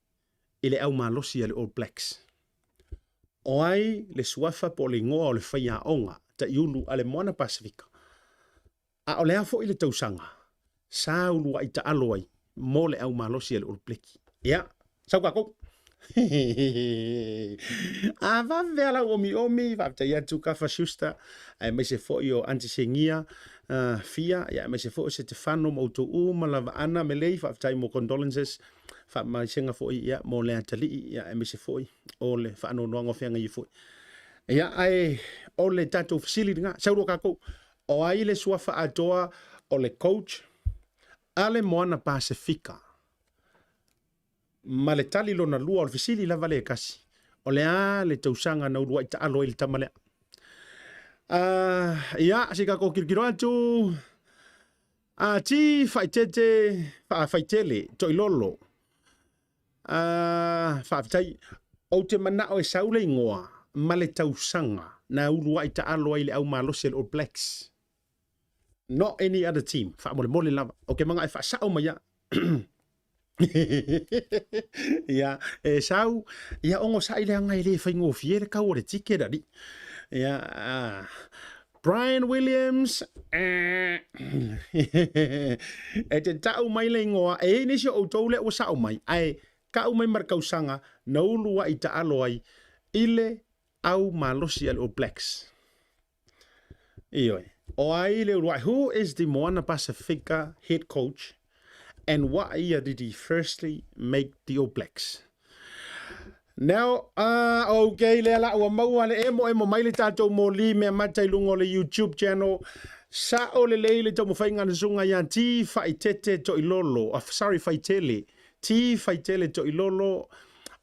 i le au malosi a le All Blacks? O ai le suafa po o le igoa o le faiaoga taiulu a le Moana Pasefika? A o le a foi le tausaga sa uluai taalo ai mo le au malosi a le All Blacki? Ia, sau tatou. A vave a lau omiomi, faafetai atu Kafa Schuster, aemaise foi o Aunty Sengia, Fia, ia aemaise foi o Setefano ma outou uma lava, Ana Melei, faafetai mo condolences, faamaisega foi ia mo le atalii, ia aemaise foi o le faanoanoaga o feagai ai foi. Ia, ae o le tatou fesili lena, sau loa tatou, o ai le suafa atoa o le coach a le Moana Pasefika? Ma le tali lona lua o le fesili lava lea e tasi, o le a le tausaga na uluai taalo ai le tama lea? Ia, se i tatou tilotilo atu. A ti faaeteete faafaitele toilolo. Faafetai. Ou te manao e sau le igoa ma le tausaga na uluai taalo ai le au malosi a le All Blacks. Not any other team. Faamolemole lava. Ou te manao e faasao mai ia. Ia, e sau, ia ogosaʻi leaga e le faigofie le kau o le ticket alii. Ia, Brian Williams, e te tau mai le igoa, e i ai nisi o outou lea ua sao mai, ae tau mai ma le tausaga na uluai taalo ai i le au malosi a le All Blacks. Ioe. O ai le uluai, who is the Moana Pasifika head coach and what year did he firstly make the All Blacks? Now, okay, lea la ua maua le emo emo mai le tatou moli mea mata i luga o le YouTube channel. Sa'o lelei le taumafaiga a le susuga ia T Faitete Toilolo, sorry Faitele, T Faitele Toilolo,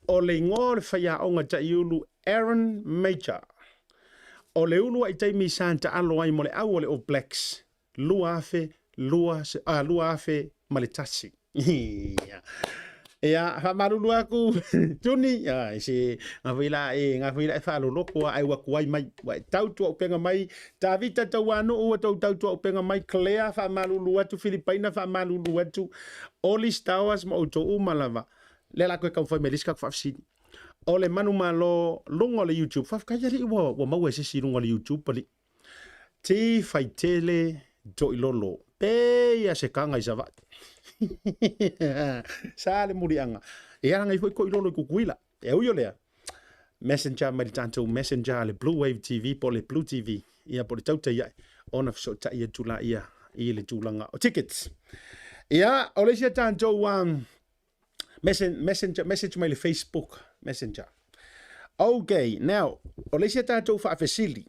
o le igoa o le faiaoga taiulu Aaron Major. O le uluai taimi sa taalo ai mo le au o le All Blacks 2002, 2001. Ia, faamalulu aku, Tuni, ai se ngā la e, ngā la e faaloloko a ai ua kuai mai, ua e tautua upenga mai, Tavita Tauanu'u ua tou tautua upenga mai, Claire faamalulu atu, Filipaina faamalulu atu, Oli Stowers ma outou uma lava. Lea la koe taumafai mai le isi tatou faafesili. O le manumalo luga o le YouTube. Faafetai alii ua, ua maua e se isi i luga o le YouTube alii. Ti faitele toilolo. Pei a se kaga i Savaii. Sa le muliaga. E ala ngai foi toilolo i Kukuila. E ui o lea, messenger mai le tatou messenger a le Blue Wave TV po o le Blue TV, ia po o le tautai ae ona fesootai atu laia i le tulaga o tickets. Ia, o le isi a tatou um, Messenger, message mai le Facebook Messenger. Ok, now, o le isi a tatou faafesili.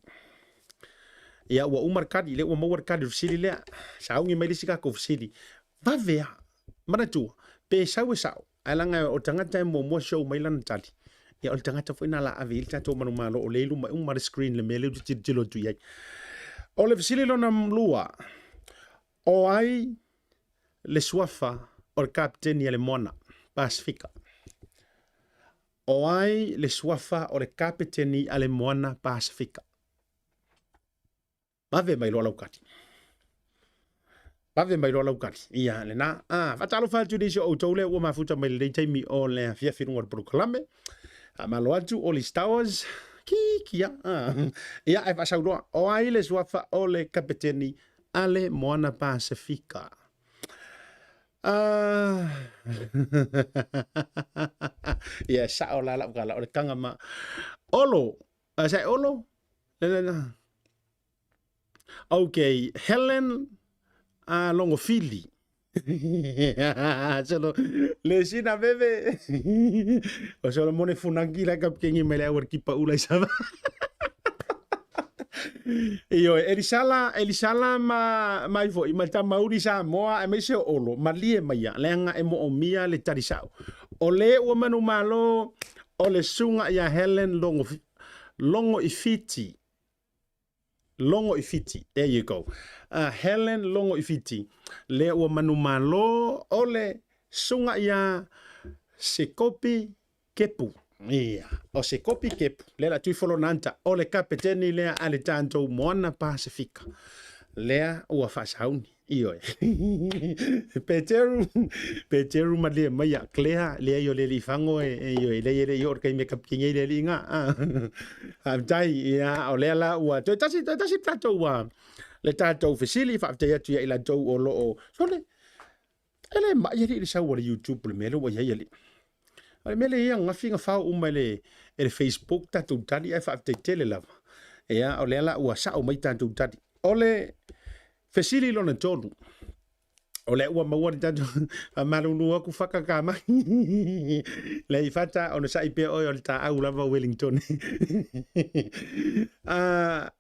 Ia, ua uma le kali, lea ua maua le kali o le fesili lea. Sauni mai le isi tatou fesili. Vave a, manatua, pe sau e sao, ae leaga o le tagata e muamua show mai lana tali. Ia, o le tagata foi na la ave i ai le tatou manumalo o lea i luma uma le screen le mea lea ou te tilotilo atu i ai. O le fesili lona lua, o ai le suafa o le kapeteni a le Moana Pasifika? O ai le suafa o le kapeteni a le Moana Pasifika? Vave mai loa lau kali. Vave mai loa lau kali. Ia, lena. Ah, faatalofa atu i nisi o outou lea ua mafuta mai lenei taimi o le afiafi luga o le polokalame. Faamalo atu, Oli Stowers. Ki, kia. Ah. Ia, e faasauloa. O ai le suafa o le kapeteni a le Moana Pasifika? Ah. Ia, sao la lau kala o le kanga ma. Olo, sa e Olo? Le, le, le. Ok, Helen Longofili. Solo le sina veve. O Solomone Funaki la kapkengi mai le awar ki paula i sava. Ioe, Elisala, Elisala ma mai foi ma tamauri Samoa aemaise o Olo, malie maia, leaga e moomia le tali sao. O le ua manumalo o le susuga ia Helen Logo, Logo i Fiti. Logo i Fiti. There you go. Helen Logo i Fiti. Lea ua manumalo o le susuga ia Sekopi Kepu. Ia, o Sekopi Kepu, lea la tui folona anta, o le kapeteni lea a le tatou Moana Pasifika. Lea ua faasauni. Ioe. Peteru, Peteru malie maia, Clea, leai o le alii fago e, e ioe, leai e le i oo le taimi e kapikini ai le alii ga. Faafetai, ia, o lea la ua, toe tasi, toe tasi le tatou, le tatou fesili, faafetai atu ia i latou o lo o, sole, e le mai alii le sau a le YouTube le mea lea ua i ai alii. O le mea lea ia ananafi na fao uma e le, e le Facebook tatou tali ae faafetai tele lava. Ia, o lea la ua sao mai tatou tali. O le fesili lona tolu, o lea ua maua le tatou faamalulu atu faka kamai le i fata ona sa'i pea oe o le taau lava Wellington.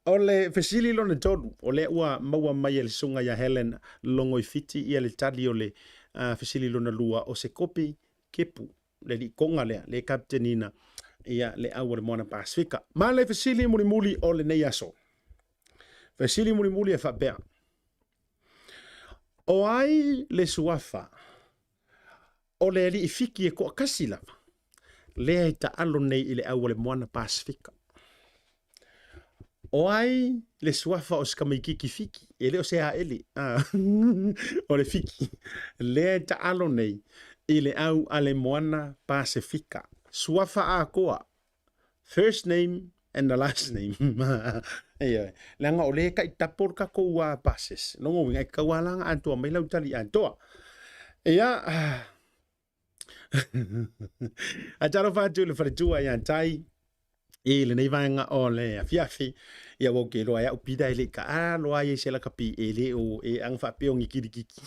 O le fesili lona tolu, o lea ua maua mai e le susuga ia Helen Logoifiti ia le tali o le fesili lona lua o se kopi kepu le alii koga lea le kapiteniina ia le au o le Moana Pasefika. Ma le fesili mulimuli o lenei aso. Fesili mulimuli e faapea, O ai le suafa o le alii Fiki e toatasi lava lea e taalo nei i le au o le Moana Pasefika? O ai le suafa o se tamaititi Fiki, e le o se aele, o le Fiki, lea e taalo nei i le au a le Moana Pasefika? Suafa atoa, first name and the last name. Ioe, leaga o lea e tai tapo le tatou passes. Lona uiga e tatau lava la ona atoa mai lau tali atoa. Ia, Ae talofa atu i le faletua ia Tai i lenei vaega o le afiafi. Ia ua ou te iloa e au pita e le i taalo ai se lakapi e le o e aga faapea o ni kilikiki.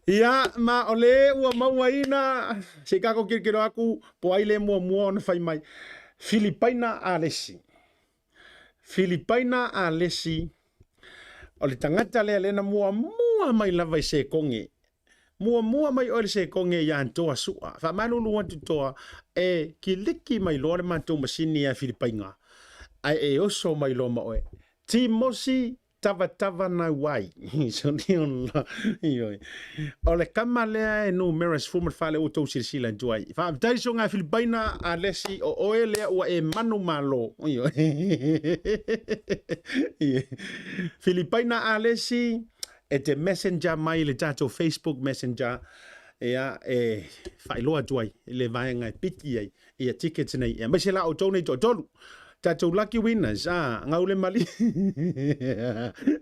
Ia, ma o le ua mauaina se i tatou tilotilo atu po ai le muamua ona fai mai. Filipaina Alesi. Filipaina Alesi, o le tagata lea lea na muamua mai lava i Sekoge. Muamua mai oe i le Sekoge ia Toa Sua. Faamalulu atu Toa, e kiliki mai loa le matou masini ia Filipaina, ae e oso mai loa ma oe. Timosi tavatava nau ai. O le kama lea e numera 14 lea ua outou silasila atu ai. Faafetai susuga Filipaina Alesi, o oe lea ua e manumalo. Filipaina Alesi, e te messenger mai le tatou Facebook Messenger ia e faailoa atu ai le vaega e piki ai ia tickets nei. Ia aemaise la outou nei toatolu. Tatou lucky winners, ah, ngau le malie.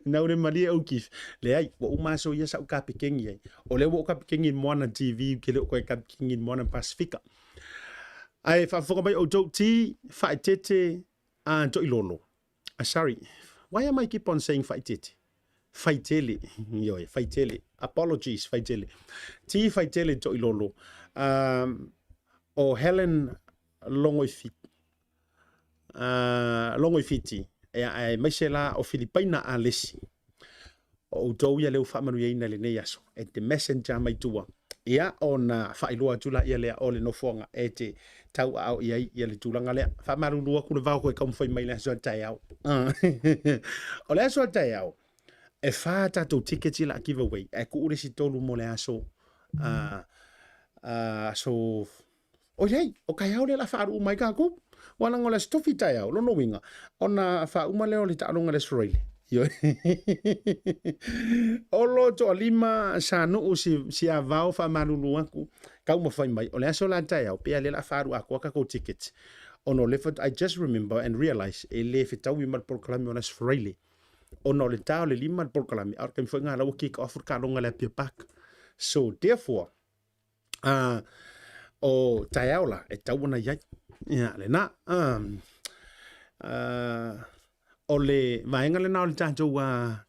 Ngau le malie O'Keefe. Leai, ua uma aso ia sa ou kapikeni ai. O lea ua ou kapikeni i Moana TV, ke le o koe kapikeni i Moana Pasifika. Ae faafofoga mai outou, ti faaeteete a Toilolo. Sorry, why am I keep on saying faaeteete? Faitele, ioe, faitele. Apologies, faitele. Ti faitele Toilolo. O Helen Longoifiti, Longoifiti, ea, aemaise la o Filipaina Alesi. O outou ia lea ua faamanuiaina i lenei aso, e te messenger mai tua, ia ona faailoa atu laia lea o le nofoaga e te tauaao i ai ia le tulaga lea. Faamalulu atu le vao koe taumafai mai le aso a taeao. O le aso a taeao, e whā tātou tickets i la giveaway, ae tuu le isi tolu mo le aso, aso Oi o taeao lea la whaaru mai kākou. Ua langa o le aso tofi taeao, lona uiga, ona faauma lea o le taaloga i le aso Faraile. Ioe. Olo toalima Sanuu si, Siavao faamalulu aku, taumafai mai, o le aso la taeao, pea lea la faaru atoa tatou tickets. Ona o le I just remember and realize, e le fetaui ma le polokalame o le aso Faraile. Ona o le ta o le lima le polokalame, a o le taimi foi lena la ua kick off le taaloga i le Apia Park. So, therefore, o taeao la e tau ona i ai. Ia, lena. O le vaega lena o le tatou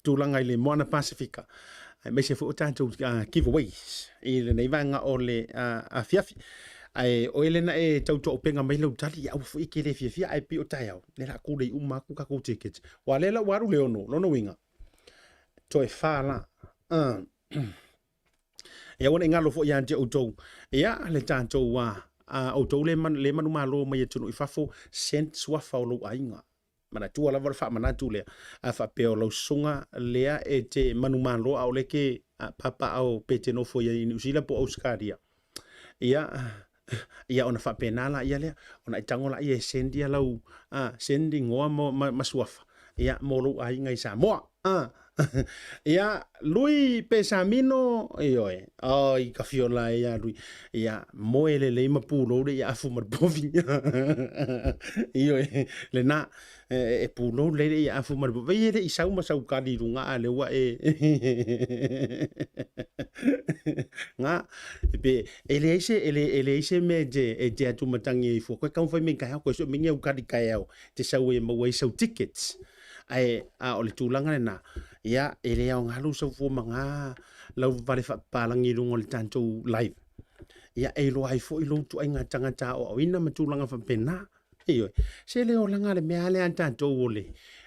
tulaga i le Moana Pasifika, aemaise foi o tatou giveaways i lenei vaega o le afiafi. Ae o oe lena e tautuaupega mai lau tali, ia aua foi e te le fiafia, ae pei o taeao, lea o le a tulei uma atu tatou tickets. Aua o lea la ua alu le ono, lona uiga, toe fa la. Ia aua ne i galo foi ia te outou, ia le tatou a, a outou le, man, le manumalo mai atunuu i fafo, send suafa o lou aiga. Manatua lava le faamanatu lea, a faapea o lau susuga lea e te manumalo a o lea ke papaao pe te nofo i Niu Sila po o Ausetalia. Ia, ia ona faapena la ia lea, ona e tago la ia e send ia lau, a, send igoa ma, ma, ma suafa, ia, mo lou aiga i Samoa. A. Ia, Lui Pesamino, ioe, oi ka fiola e ia Lui. Ia, moe lelei ma pulou le ia afu ma le povi. Ioe, lena, e pulou lelei le ia afu ma le povi. E le i sau ma sau kali i luga a le ua e. Nga, pe, e leai se, e le, e leai se mea e te, e te atu matangi ai fua. Koe taumafai mai taeao, koe sue mai ni au kali taeao, te sau e maua ai sau tickets. Ae, a o le tulaga lena, ia, e le aoga lou soifua ma ga lau vale faapapalagi i luga o le tatou live. Ia, e iloa ai foi lou ituaiga tagata aoaoina ma tulaga faapena. Ioe. Se le olaga le mea lea a tatou o le,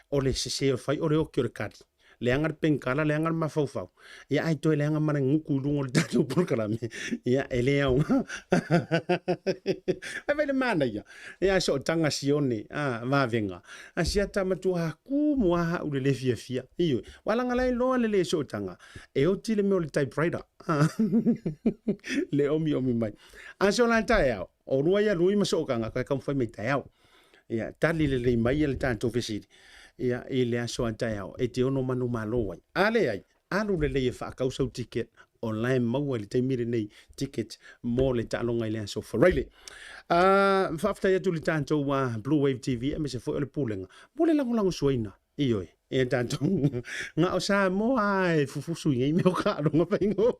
o le sese o le fai o le oki o le kali. Leaga le penkala, leaga le mafaufau. Ia ae toe leaga ma le gutu i luga o le tatou polokalame. Ia, e le aoga. Ai vai le manaia. Ia, sootaga sione, a, vavega. A siata matua kumu a au le le fiafia. Ioe. Ua laga la iloa le le sootaga. E oti le mea o le typewriter. Le omiomi mai. A so la taeao, o lua ia lui ma sootaga, koe taumafai mai taeao. Ia, tali lelei mai le tatou fesili. Ia, i le aso a taeao, e te ono manumalo ai. A leai, alu lelei e faatau sau ticket o la e maua i le taimi lenei ticket mo le taaloga i le aso Faraile. Faafetai atu i le tatou Blue Wave TV aemaise foi o le Pulega mo le lagolagosuaina. Ioe, e tatou na o Samoa e fufusu i nei mea o taaloga faigo.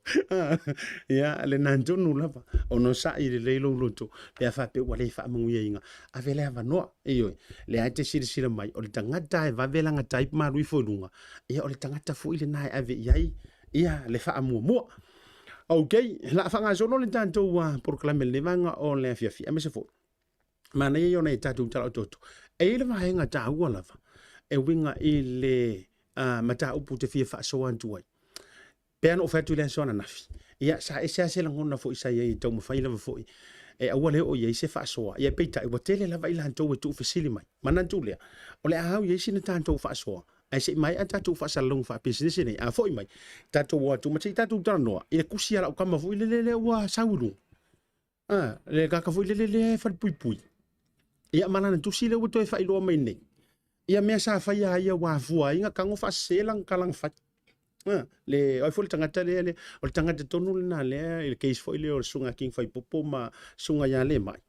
Ia, lena tonu lava, onosai lelei lou loto pe a faapea ua le faamanuiaina, ave le avanoa. Ioe, lea e te silasila mai, o le tagata e vave lana type ma alu ifo i luga, ia o le tagata foi lena e ave i ai ia le faamuamua. Ok, la faagasolo le tatou polokalame i lenei vaega o le afiafi, aemaise foi manaia ia o nai tatou tala otooto. E i ai le vaega taua lava e uiga i le mataupu te fia faasoa atu ai. Pei lava ona ou fai atu i le aso ananafi, ia sa ese lava se lagona foi sa i ai e taumafai lava foi e aua le oo i ai se faasoa. Ia peitai ua tele lava i latou e tuufesili mai. Manatu lea, o le a au i ai sina tatou faasoa, ae se i maea tatou faasalalauga faapisinisi nei, a foi mai, tatou o atu ma se i tatou talanoa i le tusi a lau tama foi lele lea ua sau i luga. A, le kaka foi lele lea e falepuipui. Ia ma lana tusi lea ua toe faailoa mai nei. Ia mea sa faia ai ia ua afua ai na tago faasese lana tala na fai. A, le, o ai foi le tagata lea, le, o le tagata tonu lena lea i le case foi lea o le Susuga King Faipopo ma Susuga ia Lemai.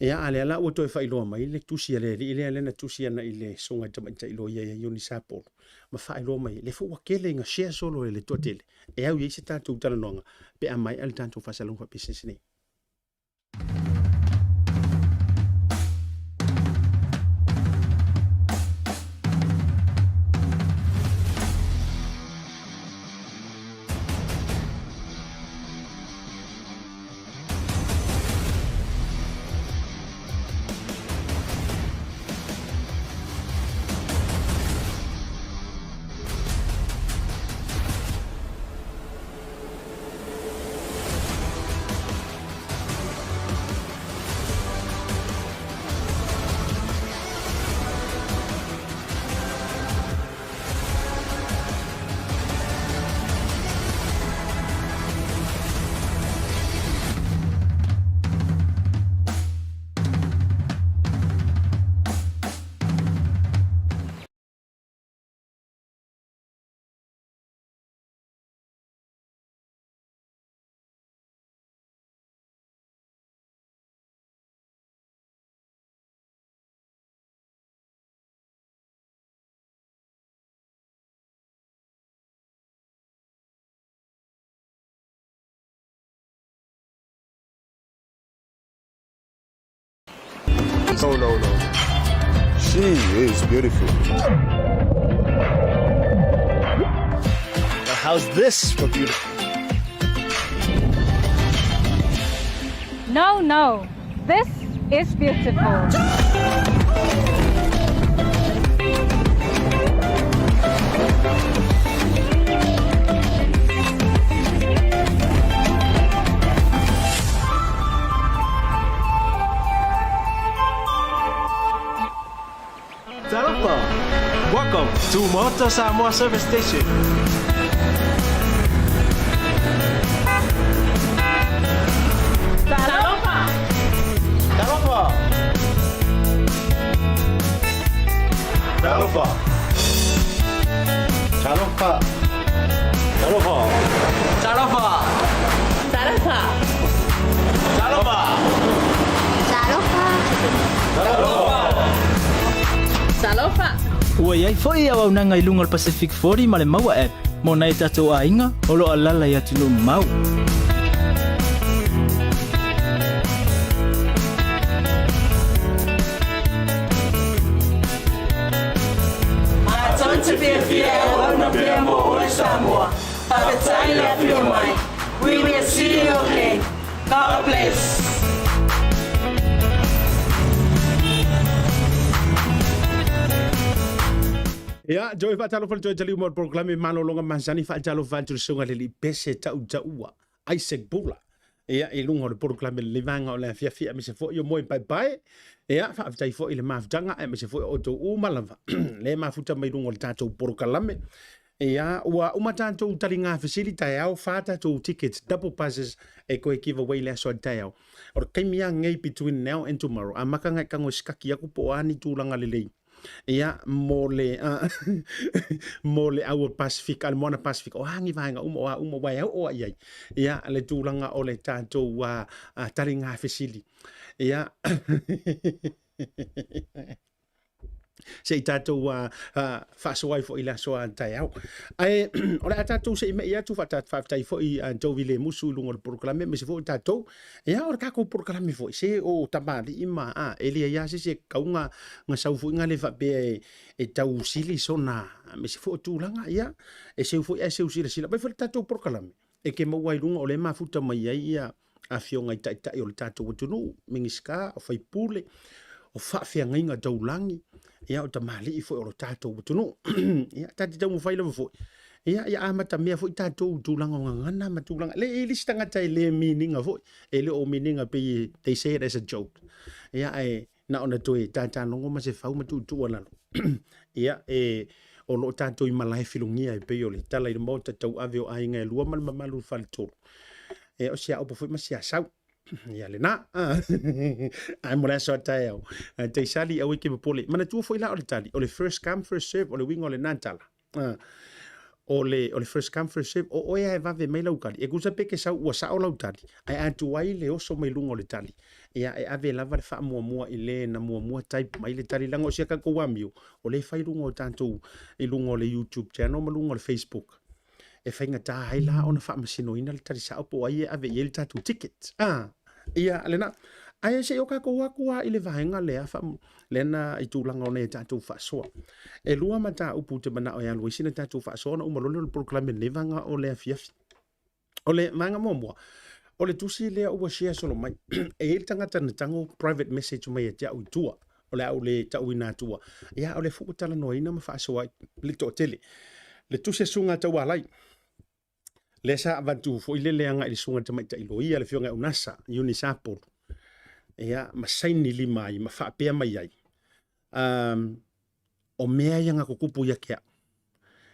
Ia, a lea la ua toe faailoa mai le tusi a le alii lea, lea na tusi ana i le Susuga i le Tamaitai Loia ia Ioni Sapolo, ma faailoa mai, lea foi ua tele ina share solo e le toatele, e au i ai se tatou talanoaga pe a maea le tatou faasalalauga faapisinisi nei. No, no, no. She is beautiful. Now, how's this for beautiful? No, no. This is beautiful. Talofa! Welcome to Maota Samoa Service Station. Talofa! Talofa! Talofa! Talofa! Talofa! Talofa! Talofa! Talofa! Talofa! Talofa! Ua i ai foi auaunaga i luga o le Pacific 40 ma le Maua App mo nai o tatou aiga o lo o alaala i atunuu mamao. Matou te fiafia e auauna pea mo oe Samoa. Faafetai le afio mai. We will see you again. God bless. Ia, Joey faatalofa le toe taliu mo le polokalame malologa masani faatalofa atu le susuga i le alii Pese Tautaua Isaac Bula. Ia, i luga o le polokalame le vaega o le afiafi aemaise foi o moe paepae. Ia, faafetai foi i le mafutaga aemaise foi o outou uma lava le mafuta mai luga o le tatou polokalame. Ia, ua uma tatou taliga fesili taeao, fa tatou tickets, double passes e koe give away le aso a taeao. O le taimi lava lenei between now and tomorrow, amata ona e tago e sikaki atu po o a ni tulaga lelei. Ia, mo le, mo le au o Pacific, a le Moana Pacific, o a ni vaega uma, o a uma, ua e oo lava i ai. Ia, le tulaga o le tatou taliga fesili. Ia, se i tatou faasoa ai foi i le aso a taeao. Ae o le a tatou se i me'i atu faafetai foi i Jovi Lemusu i luga o le polokalame aemaise foi o tatou. Ia o le tatou polokalame foi se o tamalii ma a e leai lava se isi e tatau ona sau foi na le faapea e tau sili sona aemaise foi o tulaga ia e seu foi ae seu silasila mai foi le tatou polokalame e te maua ai i luga o lea e mafuta mai ai ia afioga i taitai o le tatou atunuu, Minisita, o faipule, o faafeagaiga taulagi, ia o tamalii foi o lo tatou atunuu. Ia, ta te taumafai lava foi, ia, ia amatamea foi tatou i tulaga o gagana ma tulaga, le i le isi tagata e le miniga foi, e le o miniga pei they say it as a joke. Ia, ae na ona toe tatalogo ma se fau ma tuutuu lalo. Ia, e, o lo o tatou i malae filugia e pei o le tala i le maota tauave o aiga e lua ma le mamalu o le faletolu. Ia, o si a upu foi ma si a sau. Ia lena. Ae mo le aso a taeao. Taisali aua e te popole. Manatua foi la o le tali, o le first come first serve, o le uiga o lena tala. O le, o le first come first serve, o oe lava e vave mai lau tali. E tusa pe te sau ua sao lau tali, ae a tuai le oso mai luga o le tali, ia e ave lava le faamuamua i le na muamua type mai le tali leaga o si a tatou amio, o lea e fai i luga o tatou, i luga o le YouTube channel ma luga o le Facebook. E faigata ai la ona faamasinoina le tali sao po o ai e ave i ai le tatou ticket. Ah, ia lena. Ae se i o tatou atu lava i le vaega lea, fa, lea na i tulaga o nai a tatou faasoa. E lua mataupu ou te manao e alu ai sina tatou faasoa ona uma loa lea o le polokalame i lenei vaega o le afiafi. O le vaega muamua, o le tusi lea ua share solo mai. E i ai le tagata na tago private message mai ia te au i tua, o le a ou le tauina atua. Ia, o lea foi ua talanoaina ma faasoa ai le toatele. Le tusi a Susuga Taualai, lea sa avatu foi lele agai i le Susuga i le Tamaitai Loia, le Afioga ia Unasa, Eunice Apulu, ia, ma saini lima ai ma faapea mai ai, um, o mea ia na tutupu ia te au,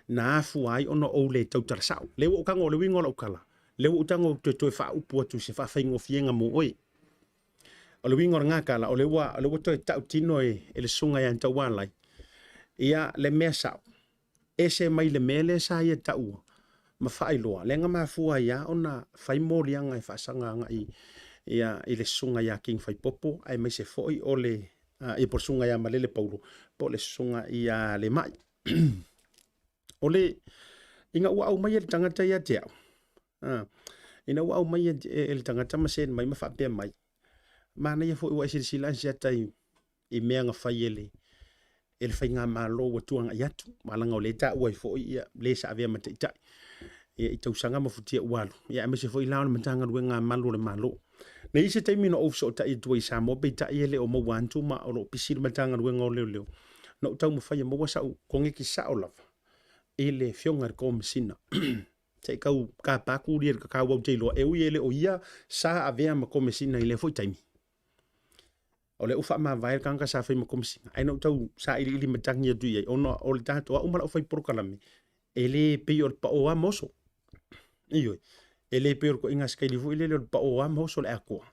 na afua ai ona ou le tautala sao. Lea ua ou tago o le uiga o lau tala, lea ua ou tago ou te toe faaupu atu i se faafaigofieina mo oe. O le uiga o lena tala, o lea ua, o lea ua toe tautino e, e le susuga ia Taualai, ia le mea sao, ese mai le mea lea sa ia taua ma faailoa, lea na mafua ai lava ona fai moliaga e faasaga agai ia, i le susuga ia King Faipopo, aemaise foi o le, ia po o le susuga ia Malele Paulo, po o le susuga ia Lemai. O le, ina ua aumai e le tagata ia te au, ina ua aumai e le tagata ma send mai ma faapea mai, manaia foi ua e silasila i siata i mea na fai e le e le faigamalo ua tuanai atu, ma leaga o lea e taua ai foi ia le sa avea ma taitai ia, i tausaga ma futia ua alu, ia, aemaise foi la o le Matagaluega a Malu o le Malo. Na i ai se taimi na ou fesootai atu ai i Samoa, peitai e le o maua atu ma o lo o pisi le Matagaluega o Leoleo, na ou taumafai e maua sau koneti sao lava i le Afioga i le Komesina. Se i tau tapa atu lia i le kakau au te iloa, e ui e le o ia sa avea ma Komesina i lea foi taimi. O lea ua faamavae le tagata sa fai ma Komesina, ae na ou tau sailiili matagi atu i ai, ona o le tatou au ma lau fai polokalame, e le pei o le pao lava ma oso. Ioe, e le pei o le toaiga sikaili foi lele o le pao lava ma oso le atoa.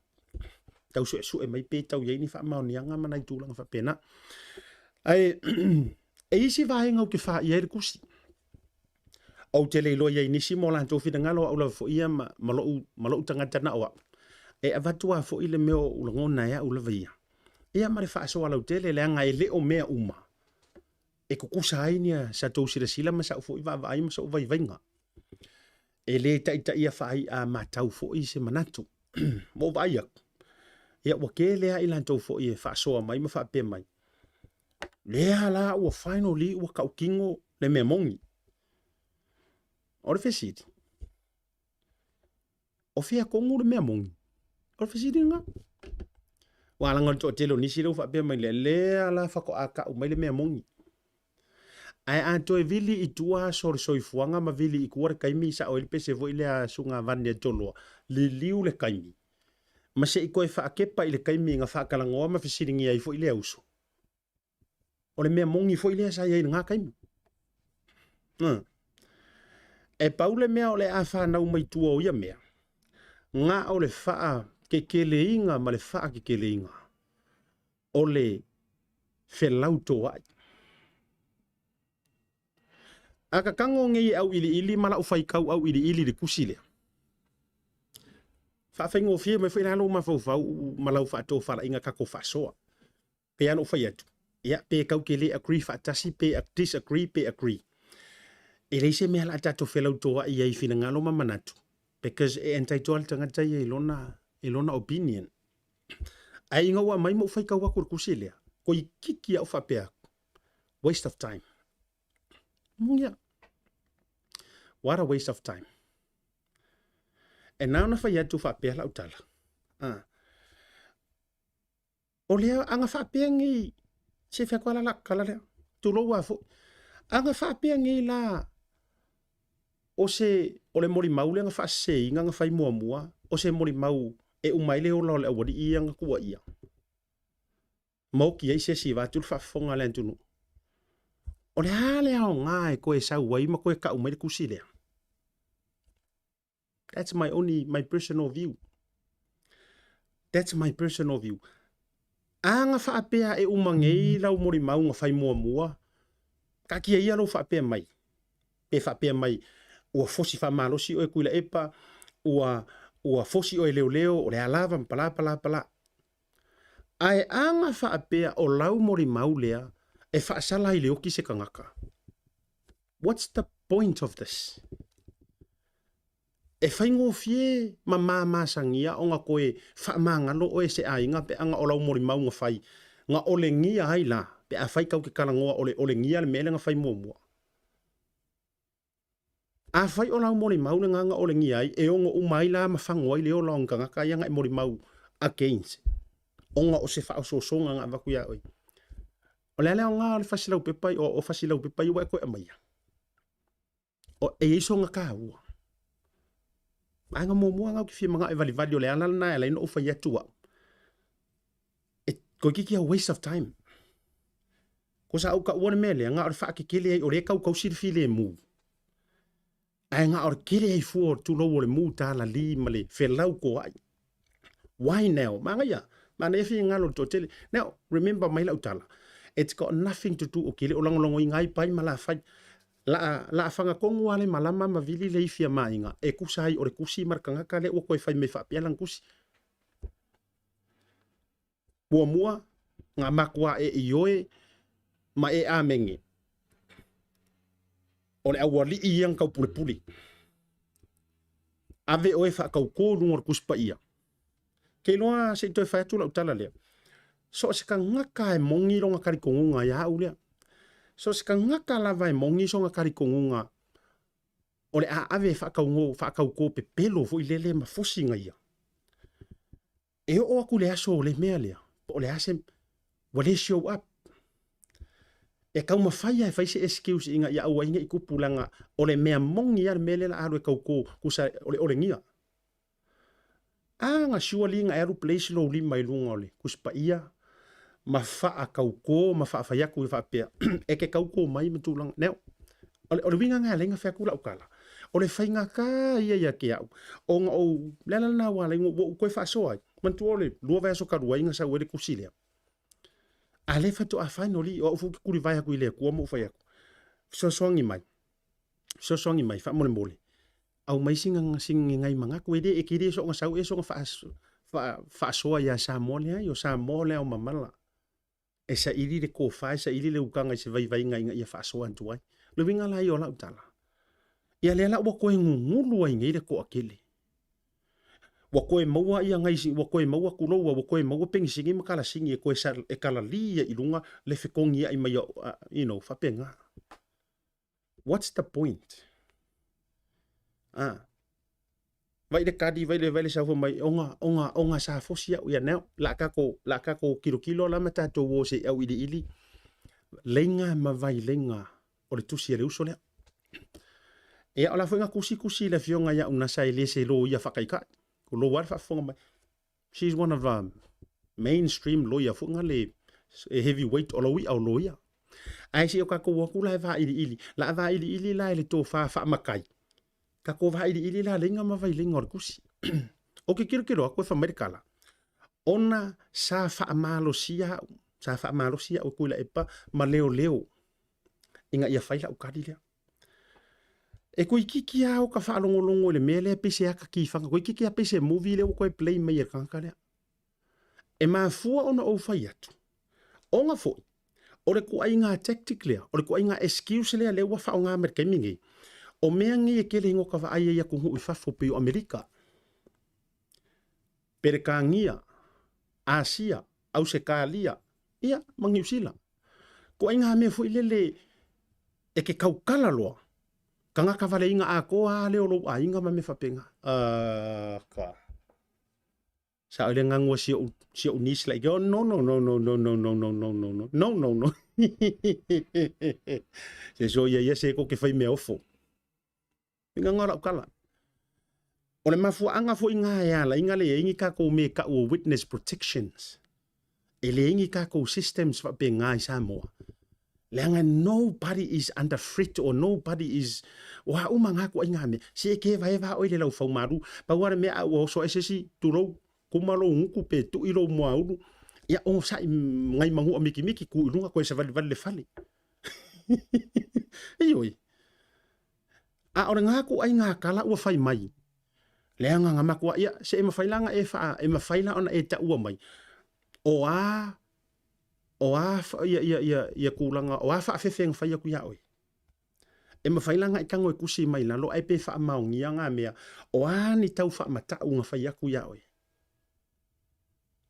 Tau suesue mai pe tau i ai ni faamaoniaga ma nai tulaga faapena. Ae e i ai se vaega ou te faia ai le tusi. Ou te le iloa i ai nisi mo latou finagalo, o au lava foi ia ma, ma, lou, ma lou tagata na o au. E avatu lava foi le mea o ou lagona e au lava ia. Ia ma le faasoa lautele, leaga e le o mea uma e tutusa ai nia sa tou silasila ma sa'u foi vaavaai ma so'u vaivaiga. E lē ta'itaia faai'a matau foi se manatu. Ua ou vaai atu, ia ua tele lava i latou foi e faasoa mai ma faapea mai, lea la ua finally ua ta'utino le mea moni. O le fesili, o fea tonu le mea moni? O le fesili lena. Ua leaga o le toatele o nisi lea ua faapea mai lea, lea la faatoa tau mai le mea moni. Ae a toe vili i tua aso o le soifuaga ma vili i tua le taimi, sao ai le pese foi lea a Susuga Vane Toloa, liliu le taimi, ma se i toe faatepa i le taimi na faatalanoa ma fesiligia ai foi lea uso. O le mea moni foi lea sa i ai i lena taimi. E pau le mea o le a fanau mai tua o ia mea, na o le faakekeleina ma le faakekeleina o le felautoa'i. A ka tago nei e auiliili ma la'u faitau auiliili i le tusi lea, faafaigofie mai foi la lou mafaufau ma lau faatofalaiga tatou faasoa. Pei lava ona ou fai atu, ia pe tatou te le agree faatasi pe disagree pe agree, e leai se mea o le a tatou felautoa'i ai i finagalo ma manatu because e entitle lava le tagata ia i lona, i lona opinion. Ae ina ua aumai ma ou faitau atu i le tusi lea, toeitiiti lava ou faapea atu, waste of time. Moni au. What a waste of time. E na ona fai atu faapea lau tala. Ah. O lea a na faapea nei, se fai atu lava la tala lea, tulou lava foi. A na faapea nei la, o se, o le molimau lea na faaseseina na fai muamua, o se molimau e uma ai le ola o le aualii ia na tuuaia, ma oti ai se isi vaeatu le faafofoga a le atunuu. O le a le aoga e toe sau ai ma toe tau mai le tusi lea? That's my only, my personal view. That's my personal view. A na faapea e uma nei lau molimau na fai muamua, taatia ia lou faapea mai. Pe faapea mai, ua fosi faamalosi oe Tuilaepa, ua, ua fosi oe leoleo, o le a lava ma pala pala pala. Ae a na faapea o lau molimau lea e faasala ai le oti se tagata, what's the point of this? E faigofie ma mamasagia ona toe faamagalo oe e se aiga pe ana o lau molimau na fai, na olegia ai la, pe afai tatou te talanoa o le olegia le mea lea na fai muamua. Afai o lau molimau lena na olegia ai, e ono uma ai la ma fago ai le ola o ni tagata ia na e molimau against, ona o se faaosoosoga na avatu ia oe. O le a le aoga o le fasi laupepa, o fasi laupepa ia ua e toe aumaia? O, e i ai sona taua. Vaega muamua lena ou te fia manao e valivali, o le ala lena e ala ai ona ou fai atu au. E toeitiiti a waste of time. Ko sa ou taua le mea lea, na o le faakekele ai, o lea e tautausi le filemu. Ae na o le kele ai fua o le tulou o le mu talali ma le felautoai. Why now? Manaia, manaia finagalo o le toatele. Now, remember mai lau tala, it's got nothing to do, okay, le o lagolagoina ai pai ma lafai. La, la fagatonu lava le malama ma vili le ifi a Maina, e tusa ai o le tusi ma le tagata lea ua toe fai mai faapea lana tusi. Muamua, na matua e ioe ma e amene. O le aualii ia na taupulepule. Ave oe faataukō i luga o le Tusi Paia. Ke iloa se i toe fai atu lau tala lea. So o se tagata e moni lona talitonuga ia au lea. So o se tagata lava e moni sona talitonuga o le a ave e faataugō, faataukō pepelo foi lele ma fosiga ia. E oo atu i le aso o le mea lea, po o le a se, ua le show up. E taumafai lava e fai se excuse ina ia aua ai ne i tupu leaga o le mea moni lava le mea lea o le a alu e tauto tusa o le olegia. A na surely na e alu place lou lima i luga o le Tusi Paia ma faatauto ma faafai atu ia faapea e te tauto mai ma tulaga. Now, o le, o le uiga lena e ala ai ona fai atu lau tala, o le faigata ia ia te au, ona ou, le ala lena ua ala ai ona ou toe faasoa ai. Manatua o le lua vaiaso talu ai na sau ai le tusi lea. A lea faatoa finally, o au foi ou te tulivae atu i le Atua ma ou fai atu, fesoasoani mai. Fesoasoani mai faamolemole, aumai sina gagaimagaku e le e te le soona sau ea soona faasoa ia Samoa leai o Samoa o le ao mamala. E saili le tofa e saili le utaga i se vaivaiga ina ia faasoa atu ai. O le uiga la ia o lau tala, ia lea la ua toe gugulu ai nei le toatele. Ua toe maua ia nai ua toe maua tulou ua toe maua penisini ma kalasini e toe e kalali ai i luga le fetogiai mai you know, faapena. What's the point? Ah. Vai le kadi, vai le vai le saufa mai, onga, onga, onga sa fosi au ia neo, la kako, la kako kilo kilo la ma tātou o se au ili ili, leiga ma vai leiga o le tusi a le uso lea. Ia, o la foi nga kusi kusi le afioga ia unasa e le se lo ia whakaikai. Ko lo wale whaafonga mai. She's one of um, mainstream lawyer foi nga le e heavyweight o lau i'a o loia. Ae se o kakou aku la e vailiili, la vailiili la e le tofa faamakai. Kakou vailiili la leiga ma vaileiga o le tusi. O ke kilokilo aku e fai mai le kala, ona sa faamalosia au, sa faamalosia au e Tuilaepa ma leoleo ina ia fai lau kali lea. E toeitiiti lava o ta faalogologo i le mea lea pei se ata tifaga, toeitiiti lava pei se movie lea ua toe play mai e le tagata lea. E mafua ona ou fai atu, ona foi o le ituaiga tactic lea, o le ituaiga excuse lea lea ua faaaoga mai i le taimi nei, o mea nei e tele ina ota vaai ai i atunuu i fafo pei o Amerika, Peretania, Asia, Ausetalia, ia, ma Niu Sila. Ituaiga mea foi lele e te tautala loa, tagata valeina atoa lava lea o lou aiga ma mea faapena. Aka! Sa le ganu a si ou, si ou niece like, oh, no, no, no, no, no, no, no, no, no, no, no, no, no, no. Se so ia ia se ko ke fai mea ofo. Inga ngā rau kala. O le mafuaanga foi ngā e ala inga le ingi kākou me ka ua witness protections. E le ingi kākou systems whape ngā i Samoa. Leaga nobody is under threat or nobody is o a uma ngā kua i ngā mea. Se e ke vaeva oe le lau whaumaru. Pau a le mea a ua oso ai se si tulou kuma lou gutu pe tui lou muaulu, ia onosai ngai magua mikimiki ku i luga koe savalivali le fale. Ioe. A o le ngā ku ai ngā kala ua fai mai. Leaga nga makua ia se e mawhai la nga e wha, e mawhai la ona e taua mai. O a, o a ia, ia, ia, ia kūlanga, o a whaafewhe nga whai aku ia oe. E mawhai la nga i tango e kusi mai lalo ai pe whaamaongia ngā mea, o a ni tau whaamatau nga whai aku ia oe.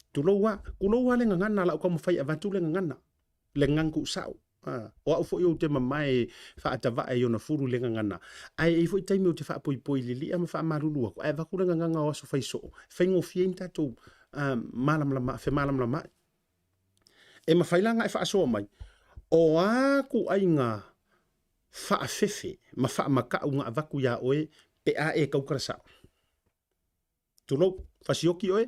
Tulou a, kulou a le gagana lau taumafai e avatu le gagana, le gagaku sao. A, o au foi ou te mamae faatavae i ona fulu le gagana, ae e i ai foi taimi ou te faapoipoi lilia ma faamalulu aku, ae avatu le gagana o aso fai soo, e faigofie ai ni tatou malamalama, femalamalamaai. E mafai la ona e faasoa mai, o a ituaiga faafefe ma faamatau na avatu iā oe pe a e tautala sao. Tulou, fasioki oe,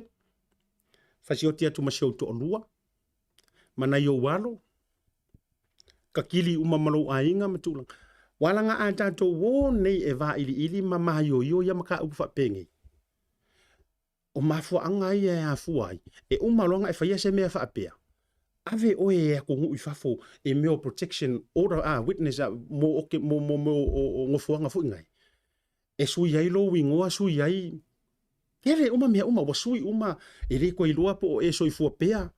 fasioti atu ma si ou toalua, ma nai ou alo, kakili uma ma lou aiga ma tulaga. Ua alaga a tatou o nei e vailiili ma maioio ia mataupu faapenei. O mafuaaga ia e afua ai, e uma loa ona e faia se mea faapea, ave oe e atunuu i fafo i mea o protection order, a witness a, mo, o, mo, mo, mo o, o nofoaga foi nai. E sui ai lou igoa, sui ai, kele uma mea uma, ua sui uma, e le toe iloa po o e soifua pea.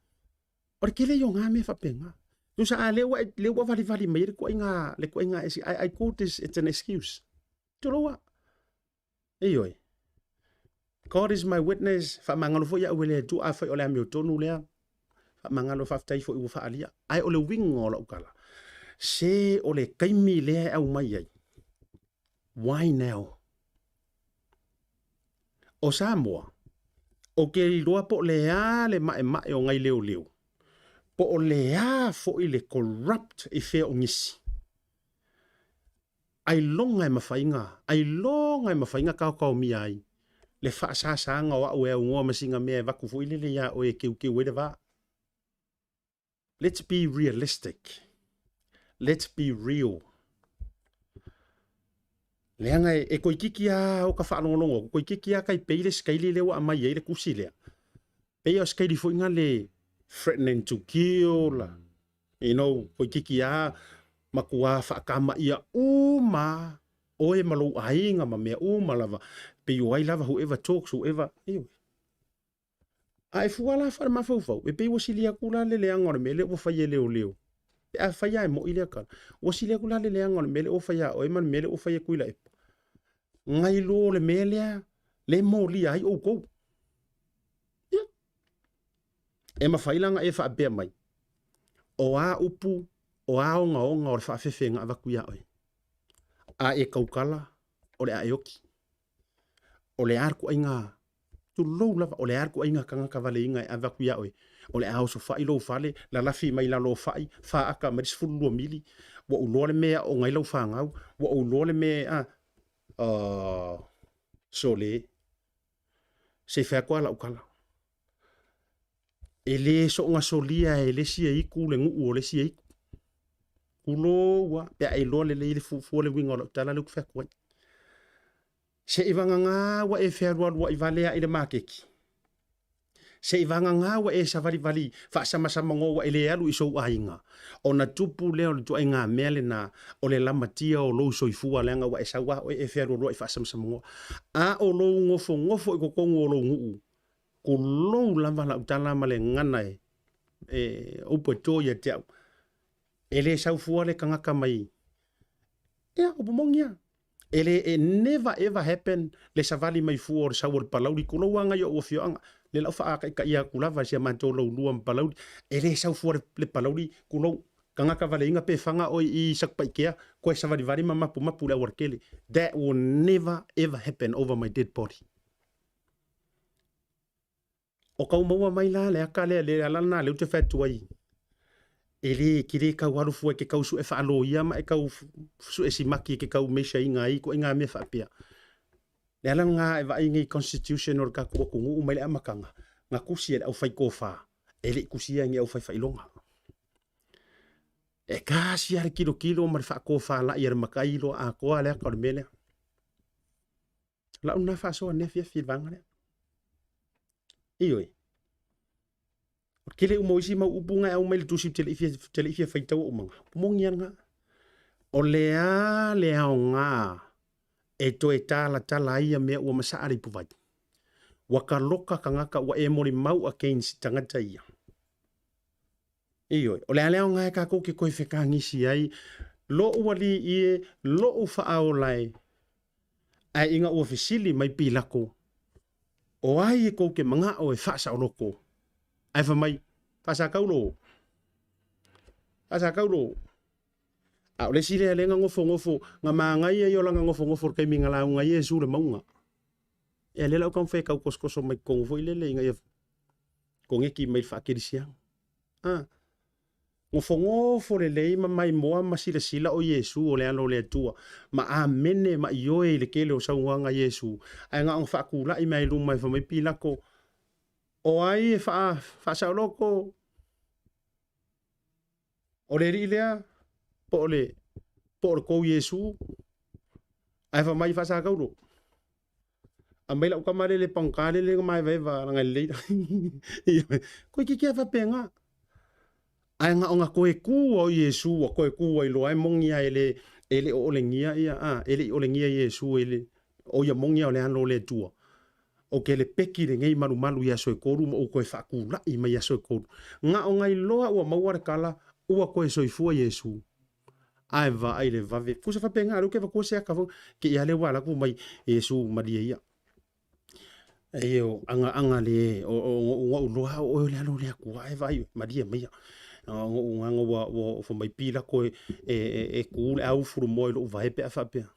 O le kele ia o ngā mea faapena. Tusa a lea ua, lea ua valivali mai ai le tuaiga, le tuaiga, I call this, it's an excuse. Tulou a. Ioe. God is my witness, faamagalo foi au e le Atua, afai o le amiotonu lea, faamagalo faafetai foi ua faaalia. Ae o le uiga o lau tala, se o le taimi lea e aumai ai, why now? O Samoa, ou te iloa po o le a le maemae o ngai leoleo, po o le a foi le corrupt i fea o nisi. Ailoga e mafai ona, ailoga e mafai ona taotaomia ai le faasasaga o au e aunoa ma sina mea e avatu foi lele iā oe e keukeu ai le va. Let's be realistic. Let's be real. Leaga e, e toeitiiti lava o ka faalogologo atu, toeitiiti lava tai pei le sikaili lea ua aumai ai le tusi lea. Pei o sikaili foi na le threatening to kill, you know, toeitiiti lava matua faatamaia uma. Oe ma lou aiga ma mea uma lava, pei o ai lava whoever talks, whoever, ioe. A e fua la faale-mafaufau, e pei ua sili atu la le leaga o le mea lea ua fai e leoleo, pe a fai lava e moi lea tala, ua sili atu la le leaga o le mea lea ua fai ia oe ma le mea lea ua fai e Tuilaepa, nai lo le mea lea le molia ai outou. Ia, e mafai la ona e faapea mai, o a upu, o a ogaoga o le faafefe na avatu ia oe, a e tautala, o le a e oti. O le a le ituaiga, tulou lava, o le a le ituaiga tagata valeina e ave atu ia oe, o le a osofai lou fale, lalafi mai lalo o fai, faata mai le 12 mili, ua ou iloa le mea e aooga ai lau fanau, ua ou iloa le mea e, a, oh, sole, se i fai atu lava lau tala. E le soona solia e le isi aitu le nuu o le isi aitu. Tulou lava, pe a e iloa lelei le fuafua le uiga o lau tala lea ou te fai atu ai. Seivagana ua e fealualuai vale ae i le maketi. Seivagana ua e savalivali faasamasamanoa ua e le alu i sou aiga, ona tupu lea o le ituaiga mea lena o le lamatia o lou soifua leaga ua e sau lava oe e fealualuai faasamasamanoa. A o lou nofonofo i totonu o lou nuu, tulou lava lau tala ma le gagana e, e upu e to ia te au, e le sau fua le tagata mai, ia, upu moni lava. E le, e never ever happen le savali mai fua o le sau o le Palauli, tulou lava nai ou afioaga, lea la ua faataitaia atu lava i si a matou laulua ma Palauli, e le sau fua le Palauli, tulou, tagata valeina pe faga oe i Satupaitea, toe savalivali ma mapumapu i le aualatele. That will never ever happen over my dead body. O kau maua mai la le aka lea, le ala lena lea ou te fai atu ai, e le, e te le tau alu fua e te tau sue faaloia ma e tau sue simaki e te tau measure ina ai ituaiga mea faapea. Le ala lena e vaai nei constitution o le tatou atunuu mai le amataga, na tusi e le aufaitofa, e le i tusia e ni aufaifailoga. E tasi lava le tilotilo ma le faatofalai a le matai loa atoa le aka o le mea lea. Lau lena faasoa nei afiafi i le vaega lea. Ioe. O le tele uma o isi mau upu na e aumai i le tusi ou te le i fia, te le i fia faitaua uma na. Upu moni lava lena. O le a le aoga e toe talatala ai ia mea ua masaa le ipuvai? Ua taloka tagata ua e molimau against tagata ia. Ioe, o le a le aoga e tatou te toe fetagisi ai lou alii e, lou faaola e, ae ina ua fesili mai Pilato, O ai e kou te manao e faasaoloko? Ae fai mai, Faasakaulo! Faasakaulo! A o le isi lea lea na nofonofo, na manaia ia o lana nofonofo i le taimi na lauga ai Iesu i le mauga. Ia lea la ua taumafai e tau tosotoso mai totonu foi lele ina ia koneti mai le faakelisiano. A, nofonofo lelei ma maimoa ma silasila o Iesu o le Alo o le Atua, ma amene ma ioe i le tele o saunoaga a Iesu, ae na ona faatulai mai i luma e fai mai Pilato, O ai e faa, faasaoloko? O le alii lea, po o le, po o le tou Iesu, ae fai mai faasakaulo. Aumai lau tama lele pagota lele na maevaeva laga e lelei. Koe kiki a faapena. Ae na ona toe tu a o Iesu ua toe tu ai loa e moni a e le e le o olegia ia a e le i olegia Iesu e le o ia moni a o le alo o le Atua. Ou te lepeki lenei malumalu i aso e kolu ma ou toe faatulai mai i aso e kolu. Na ona iloa ua maua le tala ua toe soifua Iesu. Ae vaai le vave. Tusa faapena lea ou te avatua se aka foi ke ia lea ua alu atu mai Iesu malie ia. Io aga aga le o o o loa o oe o le alo o le Atua ae vaai malie maia. Oʻu agaga ua ua ofo mai Pilako e e e kū le ʻaufulumoa i loʻu vae pe a faapea.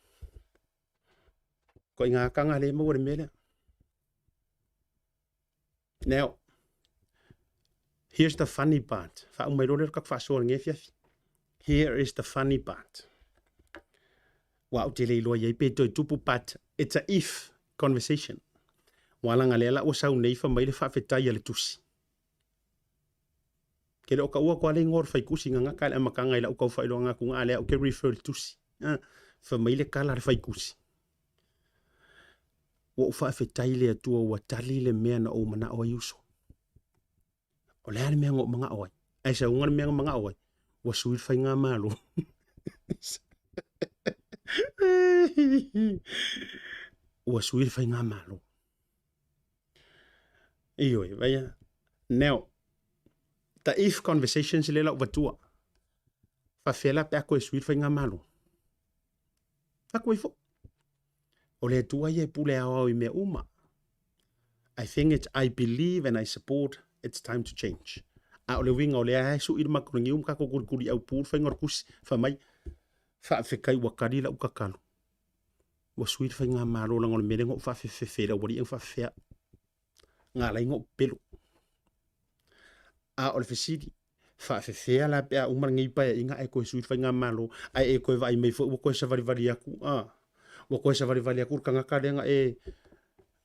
Ituaiga akaga lea e maua i le mea lea. Now, here's the funny part. Faauma ai loa lea o le tatou faasoa i lenei afiafi. Here is the funny part. Ua ou te le iloa i ai pe toe tupu but it's a if conversation. Ua laga lea la ua sau nei fai mai le faafetai a le tusi. Ke le o taua atu lava le igoa o le faitusi na gata i le amataga i lau tau faailoaga atu a lea ou te refer i le tusi. Fai mai le tala a le faitusi. Ua ou faafetai i le Atua ua tali le mea na ou manao ai uso. O le a le mea na ou manao ai? Ae sauga le mea na manao ai? Ua sui le faigamalo. Ua sui le faigamalo. Ioe, vaia. Now, the if conversations le lau vatua. Faafefea la pe a koe sui le faigamalo. Aku ai foi. O le Atua ia e pule aoao i mea uma. I think it's, I believe and I support it's time to change. A o le uiga o lea e sui le makulagi ma kako kulikuli au pu le faiga o le kusi. Fai mai, faafekai ua kali lau tatalo. Ua sui le faigamalo leaga o le mea lea na ou faafefefe i le aualii na faafefea au. Na ala ai ona ou pepelo. A o le fesili, faafefea la pe a uma lenei paeaiga ae toe sui le faigamalo ae e toe vaai mai foi ua toe savalivali atu a ua toe savalivali atu le tagata lea na e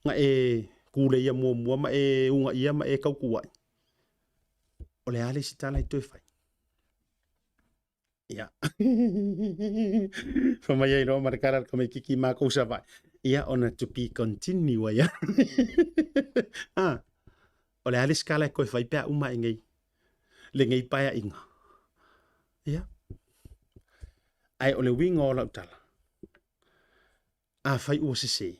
na e kuleia muamua ma e unaia ma e tautuai. O le a le isi tala e toe fai? Ia. Fai mai ai loa ma le tala a le tamaititi matou Savaii. Ia ona to be continue ai lava. Ah, o le a le isi tala e toe fai pe a uma ae nei lenei paeaiga? Ia. Ae o le uiga o lau tala, afai ua sese,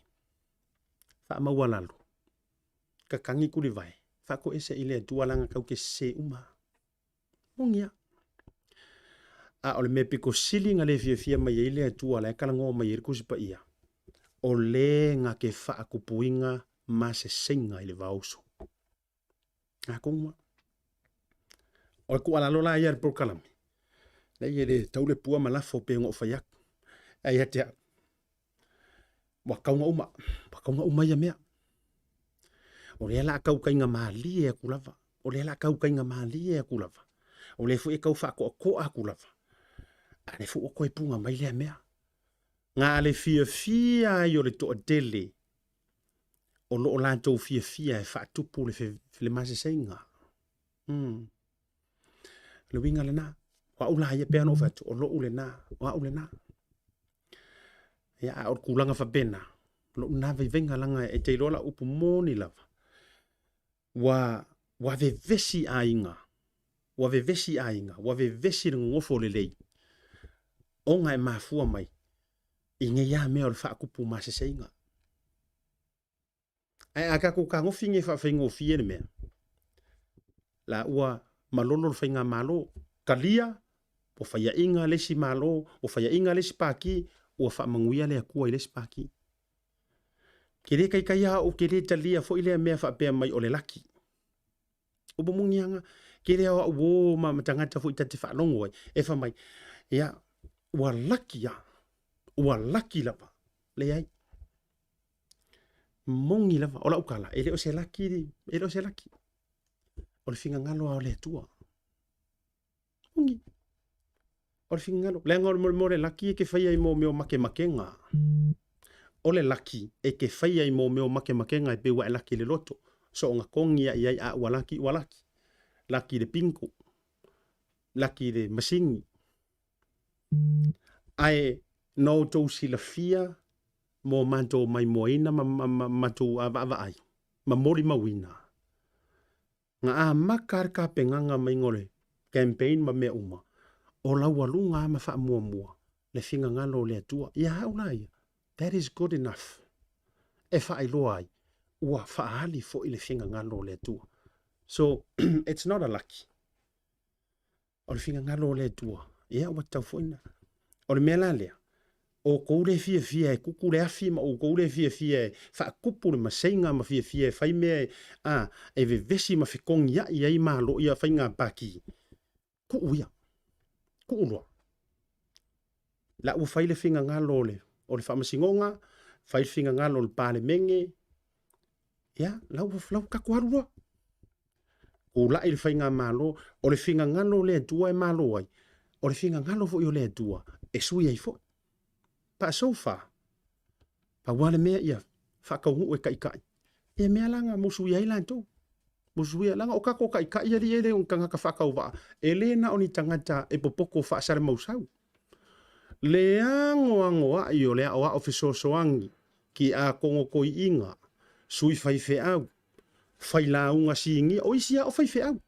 faamaualalo, tatagi tulivae, faatoese i le Atua leaga tatou te sese uma. Moni a. A o le mea pito sili na le fiafia mai ai le Atua la e talanoa mai ai le Tusi Paia, o le na te faatupuina maseseiga i le vaoso. Atonu a. O le tuualalo la ia i le polokalame, leai e le tau le pua ma lafo pei ona ou fai atu. Ae ia te au, ua tatau ona uma, ua tatau ona uma ia mea. O lea o le a tau taigamalie atu lava, o lea o le a tau taigamalie atu lava, o lea foi e tau faatoatoa atu lava, a o lea foi ua toe puna mai lea mea. Na o le fiafia ai o le toatele o lo o latou fiafia e faatupu le maseseiga. O le uiga lena. O au la ia pei ona ou fai atu, o lou lena, o au lena. Ia, a o le tulaga faapena, o lou lena vaivaiga leaga e te iloa lau upu moni lava, ua, ua vevesi aiga, ua vevesi aiga, ua vevesi le nonofo lelei, ona e mafua mai i nei lava mea o le faatupu maseseiga. Ae a tatou tagofi nei e faafaigofie le mea, la ua malolo le faigamalo, talia ua faiaina le isi Malo, ua faiaina le isi Pati, ua faamanuia le Atua i le isi Pati. Ke le taitai lava ou te le talia foi lea mea faapea mai o le laki. Upu moni lava, tele lava o au uo ma tagata foi ta te faalogo ai, e fai mai, ia, ua laki lava, ua laki lava. Leai. Moni lava, o lau tala, e le o se laki, e le o se laki. O le finagalo lava o le Atua. Moni. O le finagalo. Leaga o le mea o le laki e te faia i mea o makemakega. O le laki e te faia i mea o makemakega e pei ua e laki i le loto. Soona togi lava i ai a ua laki ua laki. Laki i le bingo. Laki i le masini. Ae na outou silafia mo matou maimoaina ma matou vaavaai ma molimauina, na amata lava le tapenaga maiga o le campaign ma mea uma, o laualuga lava ma faamuamua le finagalo o le Atua. Ia au la ia, that is good enough e faailoa ai ua faaali foi le finagalo o le Atua. So, it's not a lucky. O le finagalo o le Atua, ia ua tatau foi na. O le mea la lea, o outou le fiafia e kuku le afi ma outou le fiafia e faatupu le maseiga ma fiafia e fai mea e, a, e vevesi ma fetogiai ai malo ia faiga pati, tuu ia. Tuu loa. La ua fai le finagalo o le, o le faamasinoga, fai le finagalo o le Palemene, ia, la ua, la ua tatou alu loa. Tulai le faigamalo, o le finagalo o le Atua e malo ai, o le finagalo foi o le Atua e sui ai foi. But so far, pau lava le mea ia faataunuu e taitai, ia mea la na musuia ai latou. Musuia, leaga o tatou taitai alii e le o ni tagata faatauvaa, e le na o ni tagata e popoto faasalamausau. Le anoanoai o le aoao fesoasoani ki ākongotoiiga, sui faifeau, failauga sinia, o isi lava o faifeau,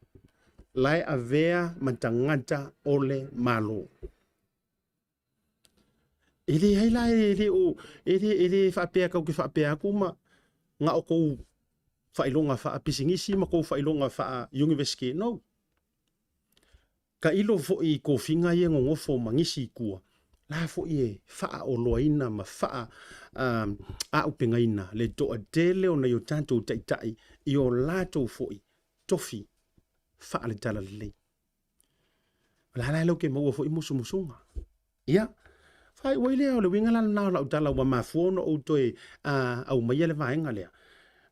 la e avea ma tagata o le Malo. E leai la e le o e le e le faapea kau ke faapea atu ma na o kou faailoga faapisinisi ma kou faailoga faa-university. No. Tailo foi i tofiga ia e nonofo ma nisi i tua, la foi e faaoloaina ma faa aapegaina le toatele o nai o tatou taitai i o latou foi tofi faale-talalelei. O le a la lau te maua foi musumusuga. Ia, faaiu ai lea o le uiga la lena o lau tala ua mafua ona ou toe aumaia le vaega lea,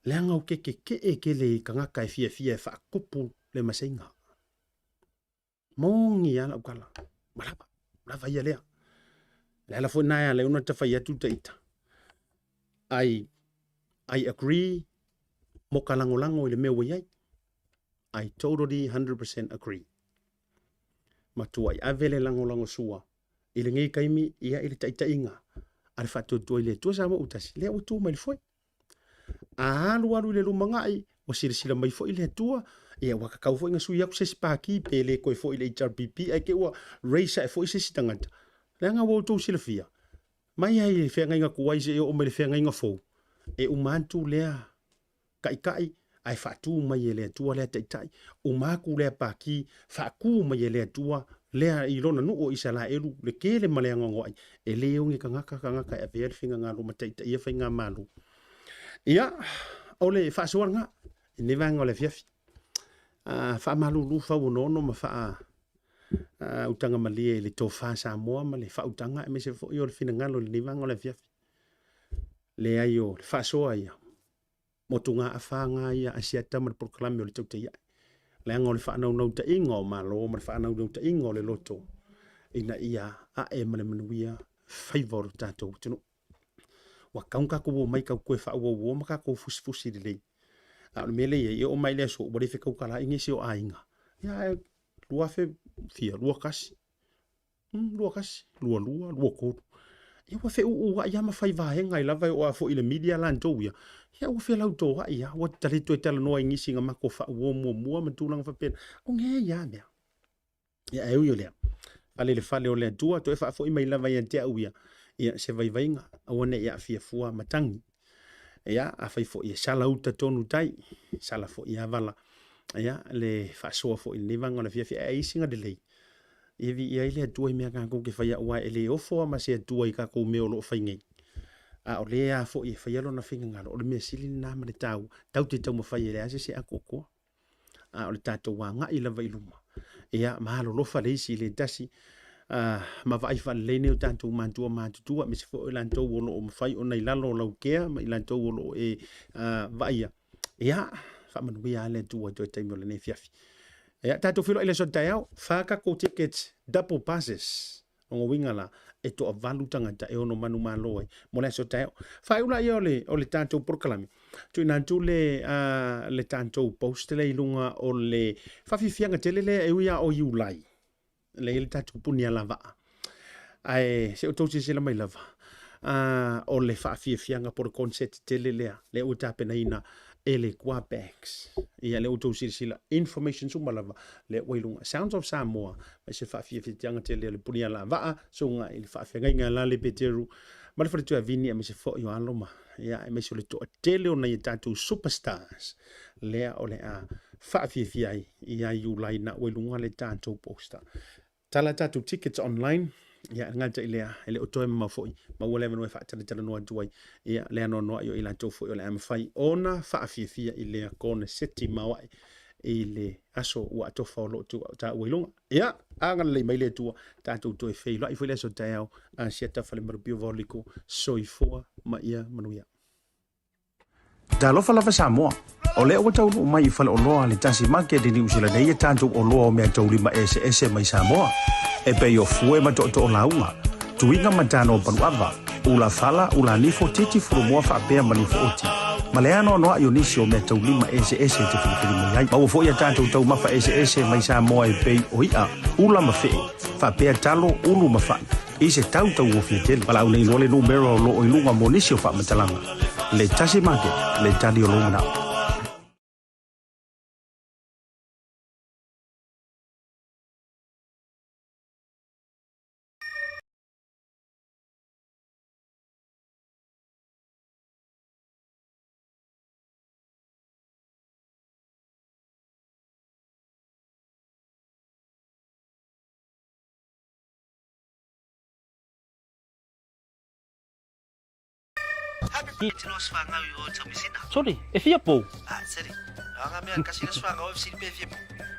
leaga ou te tetee tele i tagata e fiafia e faatupu le maseiga. Moni lava lau tala, ua lava, ua lava ia lea. O le ala foi lena e ala ai ona ta fai atu ta ita, I agree mo ka lagolago i le mea ua i ai. I totally 100% agree. Matuai ave le lagolago sua i lenei taimi ia i le taitaiga a le faatuatua i le Atua Samoa ua tasi, lea ua tu mai le foe. A alu alu i le lumanai, ua silasila mai foi le Atua, ia ua tatau foi ona sui atu se isi pati pe le toe foi i le HRPP ae te i ua raise ae foi se isi tagata. Leaga ua outou silafia, mai lava i le feagaiga tuai seia oo mai i le feagaiga fou, e uma atu lea taitai ae faatu mai e le Atua lea taitai, uma atu lea pati, faatu mai e le Atua lea i lona nuu o Isaraelu le tele ma le anoanoai, e le oge tagata tagata e avea le finagalo ma taitaia faigamalo. Ia, o le faasoa lena i lenei vaega o le afiafi. Faamalulu fauonoono ma faa utaga malie i le tofa Samoa ma le faautaga aemaise foi o le finagalo i lenei vaega o le afiafi. Leai o le faasoa ia motugaafa na ia Asiata ma le polokalame o le Tautai Ae, leaga o le faanaunautaiga o Malo ma le faanaunautaiga o le loto ina ia ae ma le manuia faiva o le tatou atunuu. Ua tatau ona tatou omai tatou toe faauouo ma tatou fusifusi lelei. A o le mea lea e i ai, e oo mai i le aso ua le fetautalaai nisi o aiga. Ia ae 2000 fia, 21, 21, 22, 23. Ia ua feuuuai lava ma fai vaega ai lava e oo lava foi i le media latou ia. Ia ua felautoai lava, ua ta le toe talanoa i nisi na matou faauo muamua ma tulaga faapena. O nei lava mea. Ia ae ui o lea, fale i le fale o le Atua, toe faafoi mai lava ia te au ia, ia se vaivaiga, aua ne i aafia fua matagi. Ia, afai foi e sala uta tonu tai, sala foi avala, ia, le faasoa foi i lenei vaega o le afiafi, ae ai sina lelei, ia viia ai le Atua i mea tatou te faia, aua e le ofo lava ma se Atua i tatou mea o lo o fai nei. A o lea lava foi e faia lona finagalo, o le mea sili lena ma le taua, tatou te taumafai e leai se isi e atoatoa. A o le tatou agai lava i luma, ia ma alolofa le isi i le tasi, ma vaai faalelei nei o tatou matua matutua, aemaise foi o i latou o lo o mafai ona i lalo o lau kea ma i latou o lo o e vaaia. Ia, faamanuia lava le Atua i toe taimi o lenei afiafi. Ia, tatou feiloai i le aso taeao, fa tatou tickets double passes. Lona uiga la, e toavalu tagata e ono manumalo ai mo le aso taeao. Faaiu laia o le, o le tatou polokalame, tuuina atu le, le tatou post lea i luga o le faafiafiaga tele lea e ui lava o Iulai, lea i le tatou puni alavaa. Ae se i outou silasila mai lava, o le faafiafiaga po o le concert tele lea, lea ua tapenaina e le Quapex. Ia lea ua outou silasila, informations uma lava lea ua i luga. Sounds of Samoa, mai se faafiafiaga tele o le puni alavaa, susuga i le faafeagaiga Lale Peteru, ma le faletua Vini, aemaise foi o alo ma, ia, aemaise o le toatele o nai a tatou superstars, lea o le a faafiafia ai ia Iulai na ua i luga le tatou poster. Tala tatou tickets online, ia e le gata i lea, e le o toe mamao foi, maua le avanoa e faatalatalanoa atu ai, ia le anoanoai o i latou foi o le a mafai ona faafiafia i lea koneseti maoae i le aso ua atofa o lo o taua i luga. Ia, agalelei mai le Atua, tatou toe feiloai foi le aso taeao, Asiata Falemalupio Vaoliko, soifua ma ia manuia. Talofa lava Samoa. O lea ua taunuu mai i faleoloa a le Tasi Market i Niu Sila nei e tatou oloa o meataulima eseese mai Samoa, e pei o fue ma tootoo lauga, tuiga ma tano paluava, ula fala, ula nifo, titi furumoa faapea ma nifo oti. Ma le anoanoai o nisi o meataulima eseese e te filifili mai ai. Maua foi a tatou taumafa eseese mai Samoa e pei o i'a, ula ma fe'e, faapea talo, ulu ma fa'i, i se tau tauofie tele. Valaau nei loa le numera o lo o i luga mo nisi o faamatalaga. Le Tasi Market, le tali o lou manao. Sorry, e fia pou.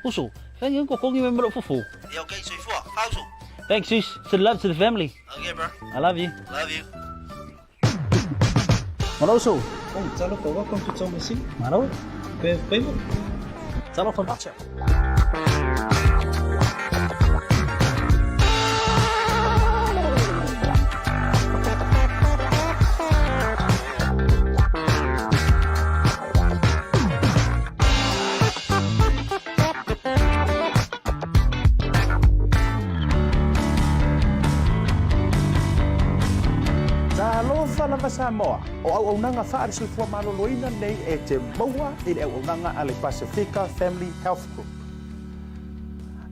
Uso, thank you ko kongi me mero fufu. Yeah, okay, soifua. Pauso. Thanks, sis. Send love to the family. Okay, bro. I love you. Love you. Malo uso. Oh, talofa, welcome to Tomasina. Malo. Pe payment. Talofa macha. Talofa lava Samoa, o auaunaga faale-soifua maloloina nei e te maua i le auaunaga a le Pasefika Family Health Group.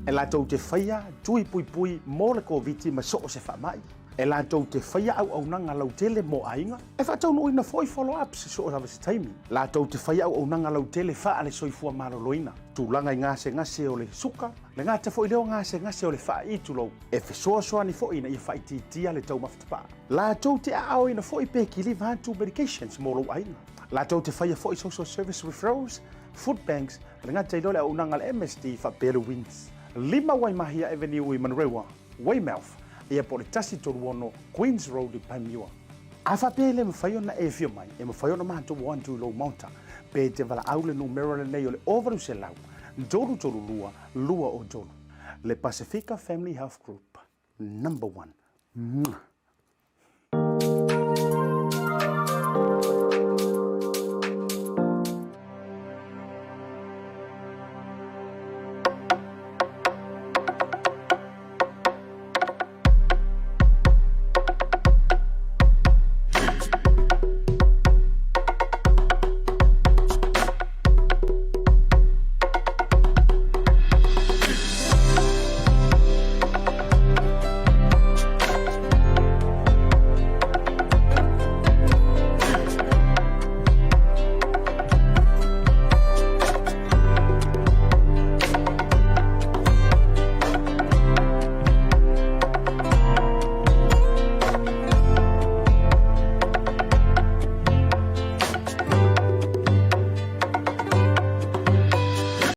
E latou te faia tui puipui mo le Koviti ma so o se faamai. E latou te faia auaunaga lautele mo aiga, e faataunuuina foi follow-ups i so o lava se taimi. Latou te faia auaunaga lautele faale-soifua maloloina, tulaga i gasegase o le suka, le gata foi lea o gasegase o le faai'i tulou, e fesoasoani foi ina ia faaitiitia le taumafa tapaa. Latou te aaoina foi pe kiliva atu medications mo lou aiga. Latou te faia foi social service referrals, food banks, le gata i lea o le auaunaga a le MSD faapea le WINZ. 5 Waimahia Avenue i Manurewa, Weymouth, ia po o le 136 Queens Road i Panmure. A faapea e le mafai ona e afio mai, e mafai ona matou o atu i lou maota, pe te valaau le numera lenei o le 0800 332 203. Le Pasefika Family Health Group, number one. Mwah!